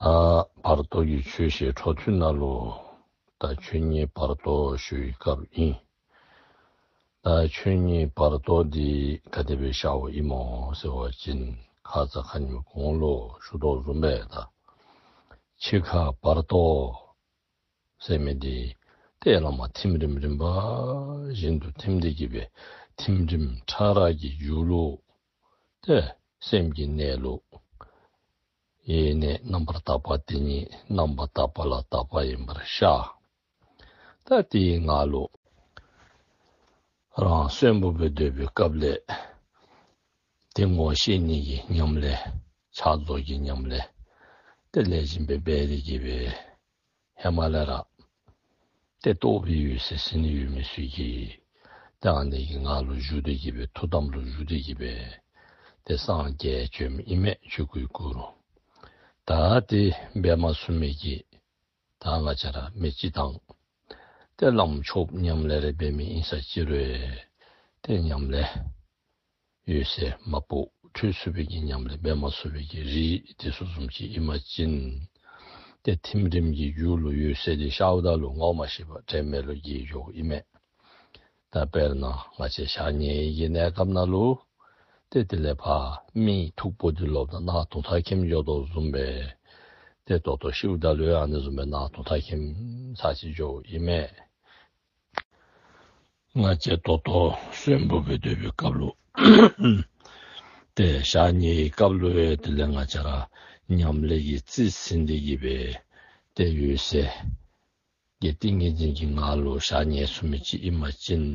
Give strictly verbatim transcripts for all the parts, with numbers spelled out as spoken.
ད་བར་དོ་གི་ཆོས་བཤད་འཕྲོ་མཐུད་ནང་ལུ་ད་ཆོས་ཉིད་བར་དོ་ཞུ་བའི་སྐབས་ཨིན། ད་ཆོས་ཉིད་བར་དོ་འདི་ག་དེ་སྦེ་ཤརཝ་ཨིན་མོ་ཟེར་བ་ཅིན་ཁ་ཙ་ཁ་ཉིནམ་གོང་ལུ་ཞུ་དོ་བཟུམ་སྦེ་ད་འཆི་ཁ་བར་དོ་ཟེར་མི་འདི་ཏེ་བླ་མ་ཐིམ་རིམ་རིམ་པ་བཞིན་དུ་ཐིམ་སྟེ་གི་སྦེ་ཐིམ་རིམ་ཕྲ་རགས་ཀྱི་རྒྱུད་ལུ་ཏེ་སེམས་ཀྱི་གནས་ལུགས་ཡེ་ནས་རྣམ་པར་དག་པ་དེ་ཉིད་རྣམ་པར་དག་པ་ལ་དག་པ་ཡིན་པར་ཤར། ད་དེའི་ངང་ལུ་རང་གསོན་པོ་སྦེ་སྡོད་པའི་སྐབས་ལས་ཏེ་ངོ་ཤེས་ནི་གི་ཉམས་ལེན་ཕྱག་རྫོགས་ཀྱི་ཉམས་ལེན་ཏེ་ལེགས་ཤོམ་སྦེ་འབད་དེ་གི་སྦེ་ཧེ་མ་ལས་ར་ཏེ་རྟོགས་པའི་འོད་ཟེར་ཟིན་ཡོད་མི་ཚུ་གིས་ཏེ་ཨ་ནི་གི་ངང་ལུ་བཞུགས་ཏེ་གི་སྦེ་ཐུགས་དམ་ལུ་བཞུགས་ཏེ་གི་སྦེ་ཏེ་སངས་རྒྱས་བྱོནམ་ཨིན་མས། ཆོས་སྐུའི་སྐུ་རུ། ད་ཏེ་འབད་མ་ཚུགས་མི་གི་ད་ང་བཅས་ར་མི་སྤྱིར་བཏང་ཏེ་བླམ་ཆོསཔ་ཉམས་ལེན་རེ་འབད་མི་ཨིན་ས་ཅི་རུང་ཏེ་ཉམས་ལེན་འོད་གསལ་མ་སྤོ་འཕྲོད་ཚུགས་པའི་གི་ཉམས་ལེན་འབད་མ་ཚུགས་པའི་གི་རིགས་དེ་ཚུ་བཟུམ་ཅིག་ཨིན་པ་ཅིན་ཏེ་ཐིམ་རིམ་གྱི་རྒྱུད་ལུ་འོད་གསལ་དེ་ཤརཝ་ད་ལུ་ངོ་མ་ཤེས་པར་དྲན་མེད་ལུ་འགྱེལ་འགྱོཝ་ཨིན་མས། ད་དཔེར་ན་ང་བཅས་ཞག་ཉལ་གྱི་གནས་སྐབས་ནང་ལུ་ཏེ་དེ་ལས་ཕར་མིག་མཐུག་པོ་འདི་ལོག་ད་གནག་དུང་ཐག་ཁེམ་འགྱོ་དོ་བཟུམ་སྦེ་ཏེ་ད་ལྟོ་ཤིཝ་ད་ལུ་ཡང་ཨ་ནི་བཟུམ་སྦེ་གནག་དུང་ཐག་ཁེམ་ཚར་ཅིག་འགྱོཝ་ཨིན་མས། ང་བཅས་ད་ལྟོ་གསོན་པོ་སྦེ་སྡོད་པའི་སྐབས་ལུ་ཏེ་ཞག་ཉལ་བའི་སྐབས་ལུ་ཡང་དེ་ལས་ང་བཅས་ར་ཉམས་ལེན་གྱི་རྩིས་ཟིན་ཏེ་གི་སྦེ་ཏེ་འོད་གསལ་གྱི་ཏིང་ངེ་འཛིན་གྱི་ངང་ལུ་ཞག་ཉལ་ཚུགས་མི་ཅིག་ཨིན་པ་ཅིན་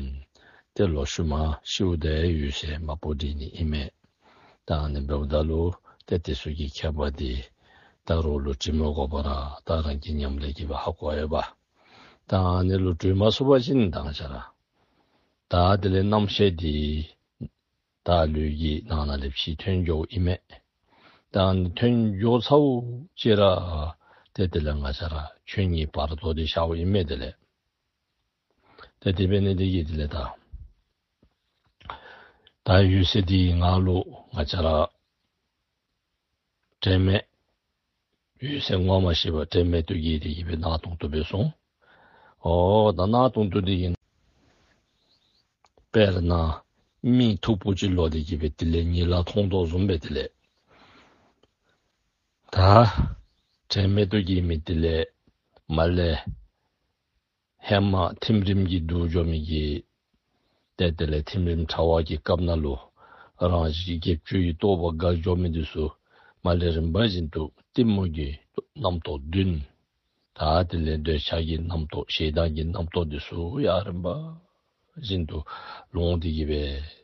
ཏེ་ལོག་ཤུལ་མ་ཤིཝ་ད་ཡང་འོད་གསལ་མ་སྤོ་འགྱོ་ནི་ཨིན་མས། ད་ཨ་ནི་འབདཝ་ད་ལུ་ཏེ་དེ་ཚུ་གི་ཁྱད་པར་འདི་ད་རོགས་ལུ་དྲི་མི་དགོ་པར་ར་ད་རང་གིས་ཉམས་ལེན་གྱི་སྦེ་ཧ་གོ་ཡོད་པ། ད་ཨ་ནི་ལུ་གྲོལ་མ་ཚུགས་པ་ཅིན་ད་ང་བཅས་ར་ད་དེ་ལས་རྣམ་ཤེས་འདི་ད་ལུས་ཀྱི་ནང་ན་ལས་ཕྱིར་ཐོན་འགྱོཝ་ཨིན་མས། ད་ཨ་ནི་ཐོན་འགྱོ་ཚརཝ་ཅིག་ར་ཏེ་དེ་ལས་ང་བཅས་ར་ཆོས་ཉིད་བར་དོ་འདི་ཤརཝ་ཨིན་མས། དེ་ལས་ཏེ་དེ་འབད་ནི་དེ་གིས་དེ་ལས་ད་ད་འོད་གསལ་འདི་ངང་ལུ་ང་བཅས་ར་དྲན་མེད་འོད་གསལ་ངོ་མ་ཤེས་པར་དྲན་མེད་དུ་འགྱེལ་ཏེ་གི་སྦེ་གནག་དུང་དུ་སྦེ་སོང་། ཨོ་ད་གནག་དུང་དུ་འདི་གིས་དཔེར་ན་མིག་མཐུག་པོ་ཅིག་ལོག་སྟེ་གི་སྦེ་དེ་ལས་ཉིལ་ལ་མཐོང་དོ་བཟུམ་སྦེ་དེ་ལས་ད་དྲན་མེད་དུ་འགྱེལ་མི་དེ་ལས་མར་ལས་ཧེ་མ་ཐིམ་རིམ་གྱི་འདུག་འགྱོ་མི་གི་ཏེ་དེ་ལས་ཐིམ་རིམ་ཕྲ་བ་གི་སྐབས་ནང་ལུ་རང་བཞིན་གྱི་སྒྱུ་ལུས་ཀྱི་རྟོག་པ་འགག་འགྱོ་མི་འདི་ཚུ་མར་ལས་རིམ་པ་བཞིན་དུ་གཏི་མུག་གི་རྣམ་རྟོག་བདུན། ད་དེ་ལས་འདོད་ཆགས་ཀྱི་རྣམ་རྟོག་ཞེ་སྡང་གི་རྣམ་རྟོག་འདི་ཚུ་ཡང་རིམ་པ་བཞིན་དུ་ལོང་སྟེ་གི་སྦེ་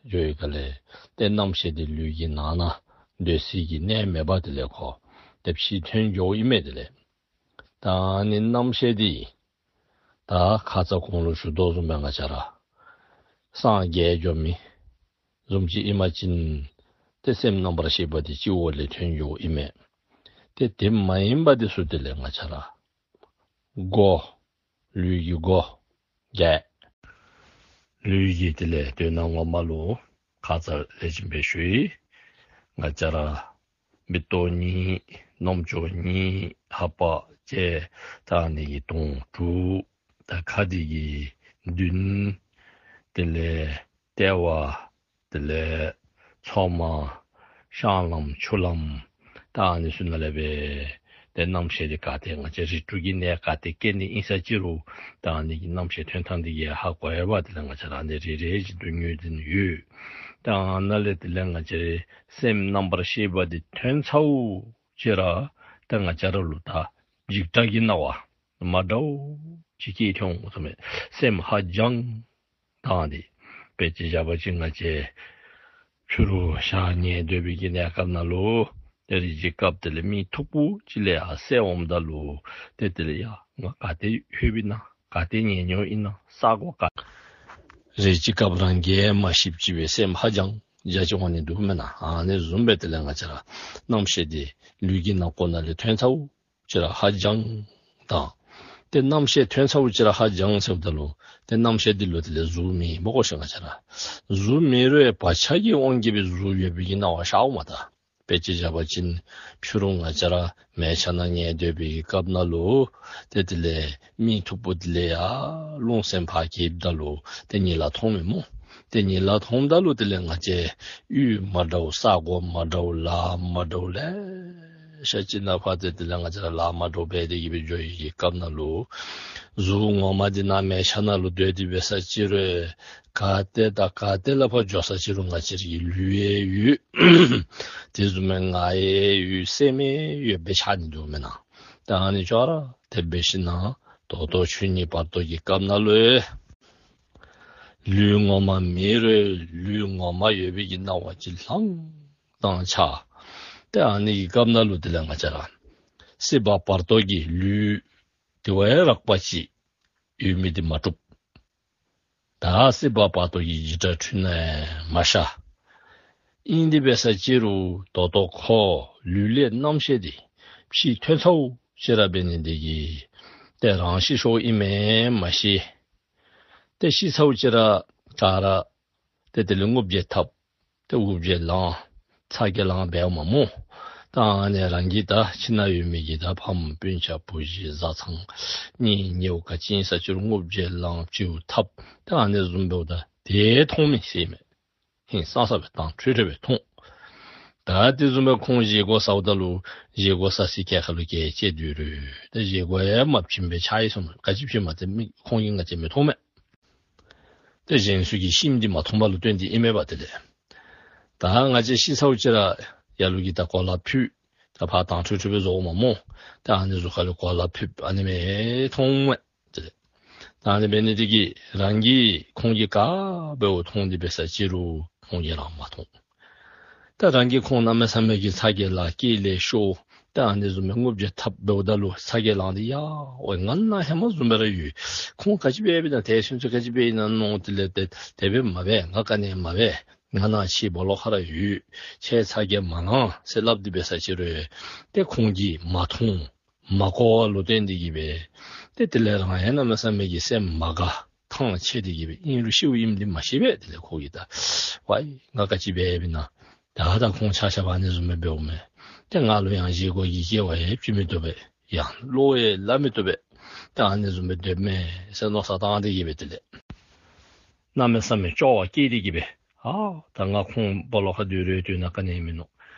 འགྱོ་བའི་སྐབས་ལས་ཏེ་རྣམ་ཤེས་འདི་ལུས་ཀྱི་ནང་ན་སྡོད་སའི་གི་གནས་མེད་པར་དེ་ལས་ཁོ་ཏེ་ཕྱིར་ཐོན་འགྱོཝ་ཨིན་མས། དེ་ལས་ད་ཨ་ནི་རྣམ་ཤེས་འདི་ད་ཁ་ཙ་གོང་ལུ་ཞུ་དོ་བཟུམ་སྦེ་ང་བཅས་ར་སངས་རྒྱས་འགྱོ་མི་བཟུམ་ཅིག་ཨིན་པ་ཅིན་ཏེ་སེམས་རྣམ་པར་ཤེས་པ་འདི་སྤྱི་བོ་ལས་ཐོན་འགྱོཝ་ཨིན་མས། ཏེ་དེ་མ་ཡིན་པ་འདི་ཚུ་དེ་ལས་ང་བཅས་ར་སྒོ་ལུས་ཀྱི་སྒོ་བརྒྱད། ལུས་ཀྱི་དེ་ལས་དོན་ངོ་མ་ལུ་ཁ་ཙ་ལས་ཅིག་སྦེ་ཞུ་ཡི། ང་བཅས་ར་མིག་ཏོ་གཉིས་རྣམ་ཅོ་གཉིས་ལྷ་པ་བཅས་ད་ཨ་ནི་གི་དོན་དྲུག། ད་ཁ་འདི་གིས་བདུན། དེ་ལས་ལྟེ་བ། དེ་ལས་མཚོག་མ། བཤང་ལམ་ཆུ་ལམ། ད་ཨ་ནི་ཚུ་ནང་ལས་སྦེ་ཏེ་རྣམ་ཤེས་འདི་ག་ཏེ་ང་བཅས་རིགས་དྲུག་གི་གནས་ག་ཏེ་སྐྱེ་ནི་ཨིན་ས་ཅི་རུང་ད་ཨ་ནི་གི་རྣམ་ཤེས་ཐོན་ཐངས་འདི་གིས་ཧ་གོ་ཡོད་པ། དེ་ལས་ང་བཅས་ར་ཨ་ནི་རེ་རེ་བཞིན་དུ་ངོས་འཛིན་ཡོད། ད་ཨ་ནཱ་ལས་དེ་ལས་ང་བཅས་རའི་སེམས་རྣམ་པར་ཤེས་པ་འདི་ཐོན་ཚརཝ་ཅིག་ར་ད་ང་བཅས་ར་ལུ་ད་འཇིགས་སྐྲག་གི་སྣང་བ་མ་འདྲཝ་ཅིག་སྐྱེས་འོང་ཟེར་མས། སེམས་ཧ་ཅང་ད་འདི་དཔེ་ཅིག་བཞག་པ་ཅིན་ང་བཅས་ཕྱི་རུ་ཞག་ཉལ་སྡོད་པའི་གི་གནས་སྐབས་ནང་ལུ་ཏེ་རེ་ཅིག་སྐབས་དེ་ལས་མིག་མཐུག་པོ་ཅིག་ལས་ཡར་གསལ་འོངམ་ད་ལུ་ཏེ་དེ་ལས་ཡ་ང་ག་ཏེ་ལྷོདཔ་ཨིན་ན་ག་ཏེ་ཉལ་ཉལཝ་ཨིན་ན་ས་གོ་ག་རེ་ཅིག་སྐབས་རང་གིས་མ་ཤེསཔ་ཅིག་སྦེ་སེམས་ཧ་ཅང་འཇའ་ཆི་འོང་ནི་འདུག་མེན་ན། ཨ་ནི་བཟུམ་སྦེ་དེ་ལས་ང་བཅས་ར་རྣམ་ཤེས་འདི་ལུས་ཀྱི་ནང་ཁོག་ནང་ལས་ཐོན་ཚརཝ་ཅིག་ར་ཧ་ཅང་དང་། ཏེ་རྣམ་ཤེས་ཐོན་ཚརཝ་ཅིག་ར་ཧ་ཅང་ཟེརཝ་ད་ལུ་ཏེ་རྣམ་ཤེས་འདི་ལུ་དེ་ལས་གཟུགས་མེད་པ་གོ་ཤེས། ང་བཅས་ར་གཟུགས་མེད་རུང་བག་ཆགས་ཀྱི་དབང་གིས་སྦེ་གཟུགས་ཡོད་པའི་གི་སྣང་བ་ཤརཝ་མས། ད་ དཔེ་ཅིག་བཞག་པ་ཅིན་ཕྱི་རུ་ང་བཅས་ར་མལ་ཆ་ནང་ཉལ་སྡོད་པའི་སྐབས་ནང་ལུ་ཏེ་དེ་ལས་མིག་ཐུབ་པོ་དེ་ལས་ཡར་ལྷུང་བཟེད་ཕར་བཀྱེསཔ་ད་ལུ་ཏེ་གཉིད་ལམ་མཐོངམ་མས་སྨོ། ཏེ་གཉིད་ལམ་མཐོངམ་ད་ལུ་དེ་ལས་ང་བཅས་གཡུས་མ་འདྲཝ་ས་གོ་མ་འདྲཝ་ལཱ་མ་འདྲཝ་ལེ་ཤ་ཅིག་ནང་ཕར་ཏེ་དེ་ལས་ང་བཅས་ར་ལཱ་མ་འདྲཝ་འབད་དེ་གི་སྦེ་འགྱོ་བའི་གི་སྐབས་ནང་ལུ་གཟུགས་ངོ་མ་འདི་ནང་མལ་ཆ་ནང་ལུ་སྡོད་དེ་འབད་ས་ཅིག་རུང་ག་ཏེ་དང་ག་ཏེ་ལས་ཕར་འགྱོ་ས་ཅིག་རུང་ང་བཅས་རའི་ལུས་ཡོད། དེ་བཟུམ་མའི་ངག་ཡོད་སེམས་ཡོད་སྦེ་ཆགས་ནི་འདུག་མེན་ན། ད་ཨ་ནི་ཅོག་ར་དེ་སྦེ་ཞིནམ་ད་ལྟོ་ཆོས་ཉིད་བར་དོ་གི་སྐབས་ནང་ལུ་ལུས་ངོ་མ་མེད་རུང་ལུས་ངོ་མ་ཡོད་པའི་གི་སྣང་བ་ཅིག་ལྷང་ལྷང་འཆར། ཏེ་ཨ་ནི་གི་སྐབས་ནང་ལུ་དེ་ལས་ང་བཅས་ར་སྲིད་པ་བར་དོ་གི་ལུས་དེ་བ་ཡང་རགས་པ་ཅིག་ཡོད་མི་འདི་མ་གྲུབ། ད་སྲིད་པ་བར་དོ་གི་འཇིགས་སྐྲག་འཁྲུལ་སྣང་མ་ཤར། ཨིན་དེ་འབད་ས་ཅིག་རུང་ད་ལྟོ་ཁོ་ལུས་ལས་རྣམ་ཤེས་འདི་ཕྱི་ཐོན་ཚརཝ་ཅིག་ར་འབད་ནི་འདི་གིས་ཏེ་རང་ཤི་སོཔ་ཨིན་མས་མ་ཤེས། ཏེ་ཤི་ཚརཝ་ཅིག་ར་ག་ར་ཏེ་དེ་ལས་རྔུབ་བྱེད་འཐབ། ཏེ་འུབ་བྱེད་ལང་། ཚ་གྱང་ལང་འབདཝ་མས་སྨོ། ད་ཨ་ནི་རང་གི་ད་ཁྱིམ་ནང་ཡོད་མི་གི་ད་ཕམ་སྤུན་ཆ་བུ་གཞི་བཟའ་ཚང་གཉེན་ཉེཝ་ག་ཅི་ཨིན་ས་ཅིག་རུང་རྔུབ་བྱེད་ལང་ཕྱིའུ་འཐབ། ད་ཨ་ནི་བཟུམ་འབདཝ་ད་དེ་མཐོང་མི་ཤེས་མས། ཧིང་སངས་ས་སྦེ་དྭངས་འཕྲོས་འཕྲོས་སྦེ་མཐོང་། ད་དེ་བཟུམ་སྦེ་ཁོང་བཞེས་སྒོ་ཟཝ་ད་ལུ་བཞེས་སྒོ་ཟ་སའི་གྱལ་ཁ་ལུ་གྱལ་བཅད་དོ་རུང་ད་བཞེས་སྒོ་ཡང་མ་བྱིན་པར་ཆགས་ཡི་སོང་མས། ག་ཅི་བྱིནམ་ཏེ་མི་ཁོང་གིས་ང་བཅས་མི་མཐོང་མས། ཏེ་གཞན་ཚུ་གིས་ཤིམ་འདི་མ་མཐོངམ་ལུ་བརྟེན་ཏེ་ཨིན་མས་པ་དེ་ལས། ད་ང་བཅས་ཤི་ཚརཝ་ཅིག་ར་ལ་ལུ་གིས་ད་གོ་ལ་ཕུད། ད་ཕར་དྭངས་འཕྲོས་འཕྲོས་སྦེ་བཟོཝ་མས་སྨོ། ད་ཨ་ནི་གཟུགས་ཁ་ལུ་གོ་ལ་ཕུདཔ་ཨ་ནི་མས་མཐོངམ་མས། དེ་ལས་ད་ཨ་ནི་འབད་ནི་འདི་གིས་རང་གིས་ཁོང་གིས་ག་འབདཝ་མཐོང་སྟེ་འབད་ས་ཅིག་རུང་ཁོང་གིས་རང་མ་མཐོང་། ད་རང་གིས་ཁོང་གནམ་མེད་ས་མེད་ཀྱི་ཚ་གྱང་ལང་། སྐད་ལེགས་ཤོར། ད་ཨ་ནི་བཟུམ་སྦེ་རྔུབ་བྱེད་འཐབ་འབདཝ་ད་ལུ་ཚ་གྱང་ལང་སྟེ་ཡ་ཝའི་ང་ནཱ་ཧེ་མ་བཟུམ་སྦེ་ར་ཡོད། ཁོང་ག་ཅི་འབད་འབདཝ་ཨིན་ན་དེ་སོང་ཚུ་ག་ཅི་འབད་ཨིན་ན་མནོ་སྟེ་ལས་ཏེ་དེ་སྦེ་མ་འབད། ང་ག་ནི་ཡང་མ་འབད། ང་ནཱ་ཁྱོད་སྦོ་ལོགས་ཁར་ར་ཡོད། ཁྱོད་ཚ་གྱང་མ་ལང་ཟེར་སླབ་སྟེ་འབད་ས་ཅིག་རུང་ཏེ་ཁོང་གིས་མ་མཐོང་མ་གོ་བ་ལུ་བརྟེན་ཏེ་གིས་སྦེ་ཏེ་དེ་ལས་རང་ཡང་གནམ་མེད་ས་མེད་ཀྱི་སེམས་མ་དགའ་ཐང་ཆད་དེ་གིས་སྦེ་ཨིན་རུང་ཤིཝ་ཨིནམ་འདི་མ་ཤེས་པས། དེ་ལས་ཁོ་གིས་ད་ཝའི་ང་ག་ཅི་འབད་འབདཝ་ཨིན་ན། ད་ད་ཁོང་ཆ་ཁྱབ་ཨ་ནི་བཟུམ་སྦེ་འབདཝ་མས། ཏེ་ང་ལུ་ཡང་བཞེས་སྒོ་གི་སྐྱེ་བ་ཡང་བྱིན་མི་བཏུབ་པས། ཡང་བློ་ཡང་སླབ་མི་བཏུབ་པས། ད་ཨ་ནི་བཟུམ་སྦེ་སྡོདཔ་མས་ཟེར་མནོ་བསམ་བཏང་སྟེ་གིས་སྦེ་དེ་ལས་གནམ་མེད་ས་མེད་སྐྱོ་བ་སྐྱེས་ཏེ་གིས་སྦེ་ཨ་ད་ང་ཁོང་སྦོ་ལོགས་ཁར་སྡོད་རུང་སྡོད་ན་ག་ནི་ཡང་མིན་ནུག།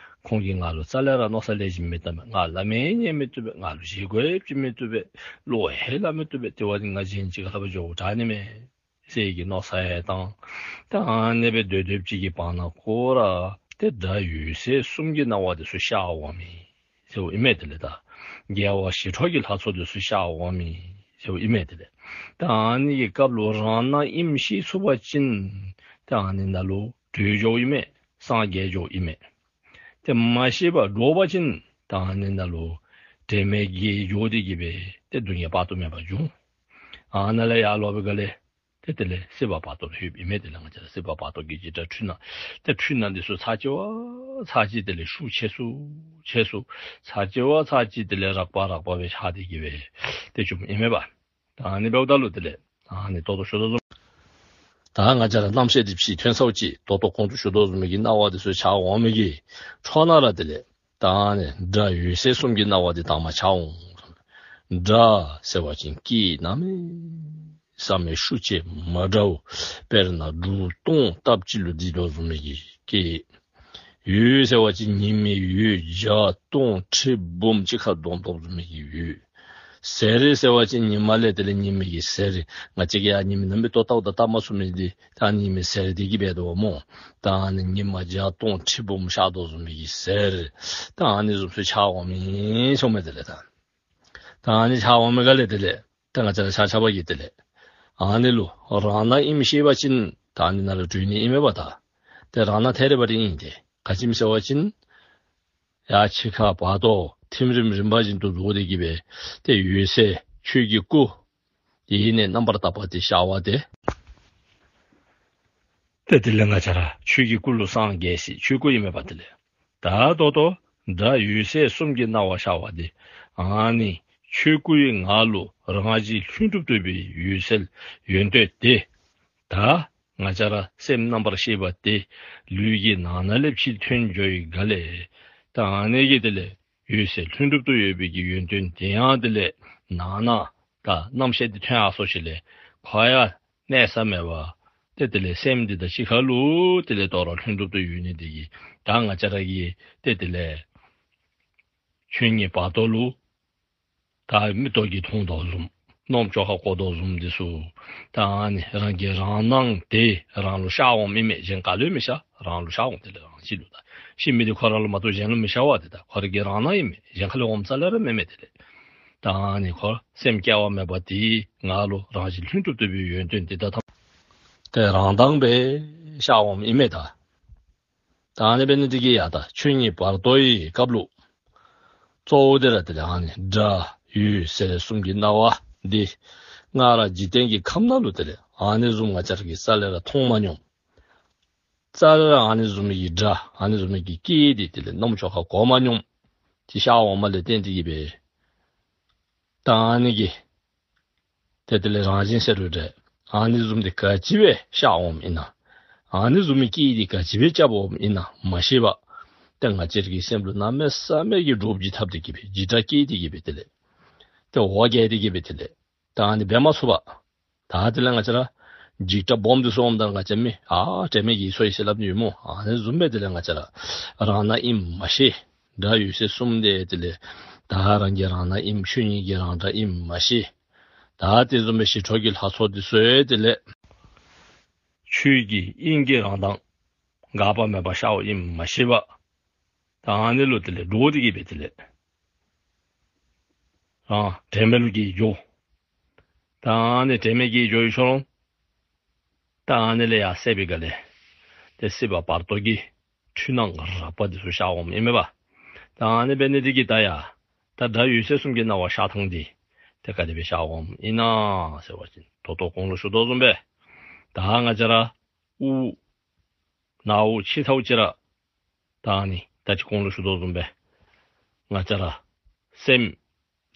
ཁོང་གིས་ང་ལུ་རྩ་ལས་ར་མནོ་བསམ་ལེགས་ཤོམ་མི་བཏངམ་མས། ང་ལམ་ཡང་ཉན་མི་བཏུབ་པས། ང་ལུ་བཞེས་སྒོ་ཡང་བྱིན་མི་བཏུབ་པས། བློ་ཡང་སླབ་མི་བཏུབ་པས། དེ་བ་ཅིན་ང་གཞན་ཅིག་ཁར་ཕར་འགྱོཝ་དྲག་ནི་མས་ཟེར་གྱི་མནོ་བསམ་ཡང་བཏང་། ད་ཨ་ནི་སྦེ་སྡོད་སྡོདཔ་ཅིག་གི་བར་ན་ཁོ་ར་ཏེ་སྒྲ་འོད་ཟེར་གསུམ་གྱི་སྣང་བ་དེ་ཚུ་ཤར་འོང་མི་ཟེརཝ་ཨིན་མས། དེ་ལས་ད་རྒྱལ་བ་ཞི་ཁྲོ་གི་ལྷ་ཚོགས་དེ་ཚུ་ཤར་འོང་མི་ཟེརཝ་ཨིན་མས། དེ་ལས་ད་ཨ་ནི་གི་སྐབས་ལུ་རང་སྣང་ཨིནམ་ཤེས་ཚུགས་པ་ཅིན་ད་ཨ་ནི་ནང་ལུ་གྲོལ་འགྱོཝ་ཨིན་མས། སངས་རྒྱས་འགྱོཝ་ཨིན་མས། ཏེ་མ་ཤེས་པར་འདྲོག་པ་ཅིན་ད་ཨ་ནི་ནང་ལུ་དྲན་མེད་བརྒྱལ་འགྱོ་སྟེ་གིས་སྦེ་ཏེ་སྡུག་བསྔལ་དཔག་ཏུ་མེད་པ་འབྱུང་། ཨ་ནཱ་ལས་ཡར་ལོག་པའི་སྒང་ལས་ཏེ་དེ་ལས་སྲིད་པ་བར་དོ་ལུ་ལྷོདཔ་ཨིན་མས། དེ་ལས་ང་བཅས་ར་སྲིད་པ་བར་དོ་གི་འཇིགས་སྐྲག་འཁྲུལ་སྣང་ཏེ་འཁྲུལ་སྣང་འདི་ཚུ་ཚར་གཅིག་བ་ཚར་གཅིག་དེ་ལས་ཤུགས་ཆེ་སུ་ཆེ་སུ་ཚར་གཅིག་བ་ཚར་གཅིག་དེ་ལས་རགས་པ་རགས་པ་སྦེ་ཆགས་ཏེ་གིས་སྦེ་ཏེ་བྱུངམ་ཨིན་མས་པ། ད་ཨ་ནི་འབདཝ་ད་ལུ་དེ་ལས་ཨ་ནི་ད་ལྟོ་ཞུ་དོ་བཟུམ་ད་ང་བཅས་ར་རྣམ་ཤེས་འདི་ཕྱི་ཐོན་ཚརཝ་ཅིག་ད་ལྟོ་གོང་དུ་ཞུ་དོ་བཟུམ་མའི་གི་སྣང་བ་འདི་ཚུ་འཆར་འོང་མི་གི་ཁྲོད་ནང་ར་དེ་ལས་ད་ཨ་ནི་སྒྲ་འོད་ཟེར་གསུམ་གྱི་སྣང་བ་འདི་དྭངས་མ་འཆར་འོང་། སྒྲ་ཟེར་བ་ཅིན་སྐད་གནམ་མེད་ས་མེད་ཤུགས་ཆེ་མ་འདྲཝ་དཔེར་ན་འབྲུག་སྟོང་སྟབས་གཅིག་ལུ་ལྡིར་དོ་བཟུམ་མའི་གི་སྐད། འོད་ཟེར་བ་ཅིན་ཉི་མའི་འོད་བརྒྱ་སྟོང་ཁྲི་འབུམ་གཅིག་ཁར་བསྡོམས་བསྡོམས་བཟུམ་མའི་གི་འོད། ཟེར་ཟེར་བ་ཅིན་ཉི་མ་ལས་དེ་ལས་ཉི་མའི་གི་ཟེར། ང་བཅས་ཀྱིས་ཡར་ཉི་མའི་ནང་མི་ལྟོ་བལྟཝ་ད་བལྟ་མ་ཚུགས་མི་འདི་ད་ཉི་མའི་ཟེར་འདི་གིས་འབད་དོ་སྨོ། ད་ཨ་ནི་ཉི་མ་བརྒྱ་སྟོང་ཁྲི་འབུམ་ཤར་དོ་བཟུམ་མའི་གི་ཟེར། ད་ཨ་ནི་བཟུམ་ཚུ་འཆར་འོང་མི་སོང་མས། དེ་ལས་ད་ད་ཨ་ནི་འཆར་འོང་མི་སྒང་ལས་དེ་ལས་ད་ང་བཅས་ར་ཆ་ཁྱབ་ཀྱིས་དེ་ལས་ཨ་ནི་ལུ་རང་སྣང་ཨིནམ་ཤེས་པ་ཅིན་ད་ཨ་ནི་ནང་ལུ་གྲོལ་ནི་ཨིན་མས་པ། ད་ཏེ་རང་སྣང་ཐད་རི་བ་རི་ཨིན་ཏེ། ག་ཅི་སྨོ་ཟེར་བ་ཅིན་ཡར་ཕྱི་ཁ་བར་དོ་ཐིམ་རིམ་རིམ་པ་བཞིན་དུ་རྫོགས་ཏེ་གིས་སྦེ་ཏེ་འོད་གསལ་ཆོས་ཀྱི་སྐུ་དེ་ནས་རྣམ་པར་དག་པ་དེ་ཤར་བ་དེ། ཏེ་དེ་ལས་ང་བཅས་ར་ཆོས་ཀྱི་སྐུ་ལུ་སངས་རྒྱས་སའི་ཆོས་སྐུ་ཨིན་མས་པ། དེ་ལས་ད་ད་ལྟོ་སྒྲ་འོད་ཟེར་གསུམ་གྱི་སྣང་བ་ཤར་བ་དེ་ཨ་ནི་ཆོས་སྐུའི་ངང་ལུ་རང་བཞིན་ལྷུན་གྲུབ་ཏུ་སྦེ་འོད་གསལ་ཡོན་ཏན་དེ་ད་ང་བཅས་ར་སེམས་རྣམ་པར་ཤེས་པ་དེ་ལུས་ཀྱི་ནང་ན་ལས་ཕྱི་ཐོན་འགྱོ་བའི་སྒང་ལས་ ད་ཨ་ནི་གི་དེ་ལས་འོད་གསལ་ལྷུན་གྲུབ་ཏུ་ཡོད་པའི་གི་ཡོན་ཏན་དེ་ཡང་དེ་ལས་ནང་ན་ད་རྣམ་ཤེས་དེ་ཐོན་ཡར་སོང་ཞིནམ་ལས་ཁོ་ཡང་གནས་ས་མེད་པར་ཏེ་དེ་ལས་སེམས་འདི་དང་གཅིག་ཁར་ལུ་དེ་ལས་དོ་རུང་ལྷུན་གྲུབ་ཏུ་ཡོད་ནི་དེ་གིས་ད་ང་བཅས་ར་གིས་ཏེ་དེ་ལས་ཆོས་ཉིད་བར་དོ་ལུ་ད་མིག་ཏོ་གིས་མཐོང་དོ་བཟུམ་རྣམ་ཅོ་ཁར་གོ་དོ་བཟུམ་འདི་ཚུ་ད་ཨ་ནི་རང་གི་རང་སྣང་དེ་རང་ལུ་ཤར་འོངམ་ཨིན་མས། གཞན་ག་ལུ་ཡང་མི་ཤར། རང་ལུ་ཤར་འོང་། དེ་ལས་རང་གཅིག་ལུ། ད་ཤེས་མི་དེ་ཁོ་ར་ལུ་མ་གཏོགས་གཞན་ལུ་མི་ཤར་བས། དེ་ད་ཁོ་ར་གི་རང་སྣང་ཨིན་མས། གཞན་ཁ་ལས་འོངམ་རྩ་ལས་ར་མེན་མས། དེ་ལས་ད་ཨ་ནི་ཁོ་སེམས་སྐྱེ་བ་མེད་པ་དེ་ནང་ལུ་རང་བཞིན་ལྷུན་གྲུབ་ཏུ་ཡོད་པའི་ཡོན་ཏན་དེ་དག་ཐམས་ཅད་རང་མདངས་སྦེ་ཤར་འོངམ་ཨིན་མས། ད་ད་ཨ་ནི་འབད་ནི་དེ་གིས་ཡང་ད་ཆོས་ཉིད་བར་དོའི་སྐབས་ལུ་གཙོ་བོ་དེ་ར་དེ་ལས་ཨ་ནི་སྒྲ་འོད་ཟེར་གསུམ་གྱི་སྣང་བ་འདི་སྔར་འཇིག་རྟེན་གྱི་ཁམས་ནང་ལུ་དེ་ལས་ཨ་ནི་བཟུམ་ང་བཅས་ར་གིས་རྩ་ལས་ར་མཐོང་མ་མྱོང་། རྩ་ལས་ར་ཨ་ནི་བཟུམ་གྱི་སྒྲ་ཨ་ནི་བཟུམ་གྱི་སྐད་འདི་དེ་ལས་རྣམ་ཅོ་ཁར་གོ་མ་མྱོང་། དེ་ཤར་འོངམ་ལས་བརྟེན་ཏེ་གིས་སྦེ་ད་ཨ་ནི་གི་ཏེ་དེ་ལས་རང་བཞིན་ཟེར་རུང་འདྲ། ཨ་ནི་བཟུམ་དེ་ག་ཅི་སྦེ་ཤར་འོངམ་ཨིན་ན། ཨ་ནི་བཟུམ་གྱི་སྐད་འདི་ག་ཅི་སྦེ་རྐྱབ་འོངམ་ཨིན་ན་མ་ཤེས་པར། ཏེ་ང་བཅས་ར་གི་སེམས་ལུ་གནམ་མེད་ས་མེད་ཀྱི་འདྲོག་པ་ཅིག་བཏབ་སྟེ་གིས་སྦེ་འཇིགས་སྐྲག་སྐྱེས་ཏེ་གིས་སྦེ་དེ་ལས་ཏེ་འོ་བརྒྱལ་ཏེ་གིས་སྦེ་དེ་ལས་ད་ཨ་ནི་འབད་མ་ཚུགས་པར། ད་དེ་ལས་ང་བཅས་ར་འཇིགས་སྐྲག་སྦོམ་འདི་ཚུ་འོངམ་ད་ང་བཅས་མི་ཨ་དྲན་མེད་ཀྱིས་སོ་ཡི་ཟེར་སླབ་ནི་ཡོད་སྨོ། ཨ་ནི་བཟུམ་སྦེ་དེ་ལས་ང་བཅས་ར་རང་སྣང་ཨིནམ་མ་ཤེས། སྒྲ་འོད་ཟེར་གསུམ་དེ་དེ་ལས་ད་རང་གི་རང་སྣང་ཨིནམ་ཆོས་ཉིད་ཀྱི་རང་སྒྲ་ཨིནམ་མ་ཤེས། ད་དེ་བཟུམ་སྦེ་ཞི་ཁྲོ་གི་ལྷ་ཚོགས་འདི་ཚུ་ཡང་དེ་ལས་ཆོས་ཀྱི་དབྱིངས་ཀྱི་རང་མདངས་འགག་པ་མེད་པར་ཤར་འོངམ་ཨིནམ་མ་ཤེས་པར། ད་ཨ་ནི་ལུ་དེ་ལས་འདྲོག་སྟེ་གིས་སྦེ་དེ་ལས་རང་དྲན་མེད་ལུ་སྐྱེས་འགྱོ། ད་ཨ་ནི་དྲན་མེད་སྐྱེས་འགྱོ་ཡི་ཤོང་། ད་ཨ་ནི་ལས་ཡར་སད་པའི་སྒང་ལས་ཏེ་སྲིད་པ་བར་དོ་གི་འཁྲུལ་སྣང་རགས་པ་འདི་ཚུ་ཤར་འོངམ་ཨིན་མས་པ། ད་ཨ་ནི་འབད་ནི་དེ་གིས་ད་ཡང་ད་སྒྲ་འོད་ཟེར་གསུམ་གྱི་སྣང་བ་ཤར་ཐངས་འདི་ཏེ་ག་དེ་སྦེ་ཤར་འོངམ་ཨིན་ན་ཟེར་བ་ཅིན་ད་ལྟོ་གོང་ལུ་ཞུ་དོ་བཟུམ་སྦེ་ད་ང་བཅས་ར་དབུགས་ནང་དབུགས་ཆད་ཐངས་ཅིག་ར་ད་ཨ་ནི་ད་ཅི་གོང་ལུ་ཞུ་དོ་བཟུམ་སྦེ་ང་བཅས་ར་སེམས་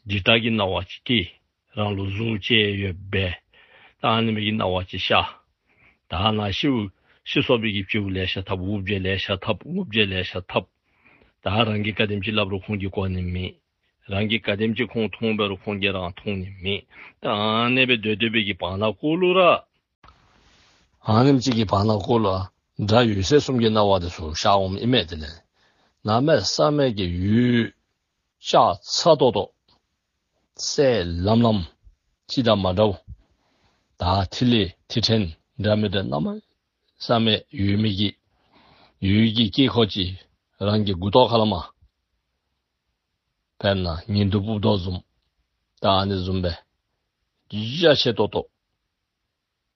འཇིགས་སྐྲག་གི་སྣང་བ་ཅིག་སྐྱེས། རང་ལུ་གཟུགས་ཅིག་ཡོདཔ་སྦེ་ད་ཨ་ནི་མི་གི་སྣང་བ་ཅིག་ཤར། ད་ནཱ་ཤིཝ་ཤི་སོང་པའི་གི་བྱིའུ་ལེ་ཤ་འཐབ། འུག་སྦྲུལ་ལེ་ཤ་འཐབ། རྔུལ་སྦྲུལ་ལེ་ཤ་འཐབ། ད་རང་གིས་ག་དེམ་ཅིག་སླབ་རུང་ཁོང་གིས་གོ་ནི་མེད། རང་གིས་ག་དེམ་ཅིག་ཁོང་མཐོང་འབད་རུང་ཁོང་གིས་རང་མཐོང་ནི་མེད། ད་ཨ་ནི་སྦེ་སྡོད་སྡོད་པའི་གི་བར་ན་གུ་ལུ་ར་ཨ་ནེམ་ཅིག་གི་བར་ན་གུ་ལུ་སྒྲ་འོད་ཟེར་གསུམ་གྱི་སྣང་བ་དེ་ཚུ་ཤར་འོངམ་ཨིན་མས། དེ་ལས་གནམ་མེད་ས་མེད་ཀྱི་འོད་ཤར་ཚ་ཏོག་ཏོ་གསལ་ལམ་ལམ་ཅིག་དང་མ་འདྲཝ། ད་ཐིག་ལེ་ཐིག་ཕྲན་འདྲ་མི་འདྲ་གནམ་མེད་ས་མེད་ཡོད་མི་གི་འོད་ཀྱི་དཀྱིལ་འཁོར་ཅིག་རང་གི་མགུ་ཏོ་ཁ་ལས་མར་དཔེར་ན་ཉི་གདུགས་ཕུབ་དོ་བཟུམ། ད་ཨ་ནི་བཟུམ་སྦེ་རྒྱ་ཆེ་ཏོག་ཏོ་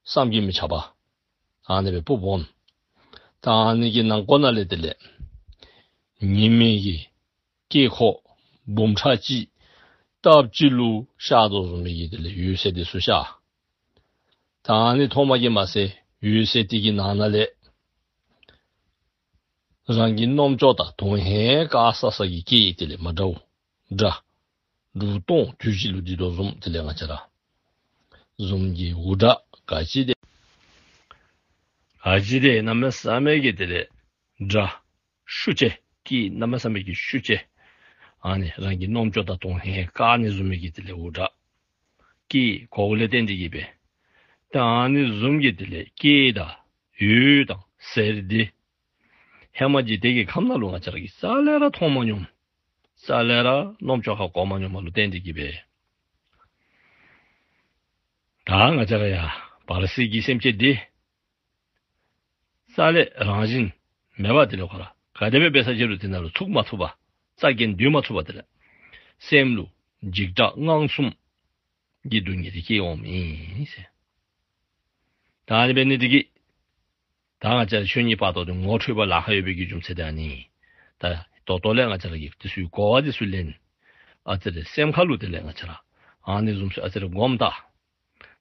བསམ་གྱིས་མི་ཁྱབ་པ་ཨ་ནི་སྦེ་ཕུབ་འོང་། ད་ཨ་ནི་གི་ནང་ཁོག་ནང་ལས་དེ་ལས་ཉི་མའི་གི་དཀྱིལ་འཁོར་འབུམ་ཕྲག་གཅིག་སྟབས་གཅིག་ལུ་ཤར་དོ་བཟུམ་མའི་གི་དེ་ལས་འོད་ཟེར་དེ་ཚུ་ཤར། ད་ཨ་ནི་མཐོངམ་གིས་མ་ཚད་འོད་ཟེར་དེ་གི་ནང་ན་ལས་རང་གི་རྣམ་ཅོག་དང་དོན་ཧེང་དཀར་ས་ས་གི་སྐད་དེ་ལས་མ་འདྲཝ་སྒྲ་འབྲུག་སྟོང་དུས་གཅིག་ལུ་ལྡིར་དོ་བཟུམ། དེ་ལས་ང་བཅས་ར་གཟུགས་ཀྱི་འུར་སྒྲ་ག་ཅི་དེ་ག་ཅི་དེ་གནམ་མེད་ས་མེད་ཀྱི་དེ་ལས་སྒྲ་ཤུགས་ཆེ་སྐད་གནམ་མེད་ས་མེད་ཀྱི་ཤུགས་ཆེ། ཨ་ནི་རང་གི་རྣམ་ཅོག་དང་དོན་ཧེང་དཀར་ནི་བཟུམ་མའི་གི་དེ་ལས་འུར་སྒྲ་སྐད་གོ་བ་ལས་བརྟེན་ཏེ་གིས་སྦེ། ད་ཨ་ནི་བཟུམ་གྱི་དེ་ལས་སྐད་དང་འོད་དང་ཟེར་དེ་ཧེ་མ་འཇིག་རྟེན་གྱི་ཁམས་ནང་ལུ་ང་བཅས་ར་གིས་རྩ་ལས་ར་མཐོང་མ་མྱོང་། རྩ་ལས་ར་རྣམ་ཅོ་ཁར་གོ་མ་མྱོངམ་ལུ་བརྟེན་ཏེ་གིས་སྦེ། ད་ང་བཅས་ར་ཡང་བར་སྲིད་ཀྱི་སེམས་ཅན་འདི་རྩ་ལས་རང་བཞིན་མེད་པར་དེ་ལས་ཁོ་ར་ག་དེ་སྦེ་འབད་ས་ཅི་རུང་དེ་ནང་ལུ་ཚུད་མ་ཚུགས་པར་རྩ་འགེངས་སྡོད་མ་ཚུགས་པར་དེ་ལས་སེམས་ལུ་འཇིགས་སྐྲག་དངངས་གསུམ་གྱི་སྡུག་བསྔལ་དེ་སྐྱེ་འོངམ་ཨིན་ཟེར། ད་ཨ་ནི་འབད་ནི་དེ་གིས་ད་ང་བཅས་ཆོས་ཉིད་བར་དོ་དེ་ངོ་འཕྲོད་པ་ལཱ་ཁག་ཡོད་པའི་གི་རྒྱུ་མཚན་དེ་ཨ་ནི། ད་ད་ལྟོ་ལས་ང་བཅས་ར་གིས་དེ་ཚུའི་གོ་བ་དེ་ཚུ་ལེན། ཨ་ཙི་རེ་སེམས་ཁ་ལུ་དེ་ལས་ང་བཅས་ར་ཨ་ནི་བཟུམ་ཚུ་ཨ་ཙི་རེ་སྒོམ་ད།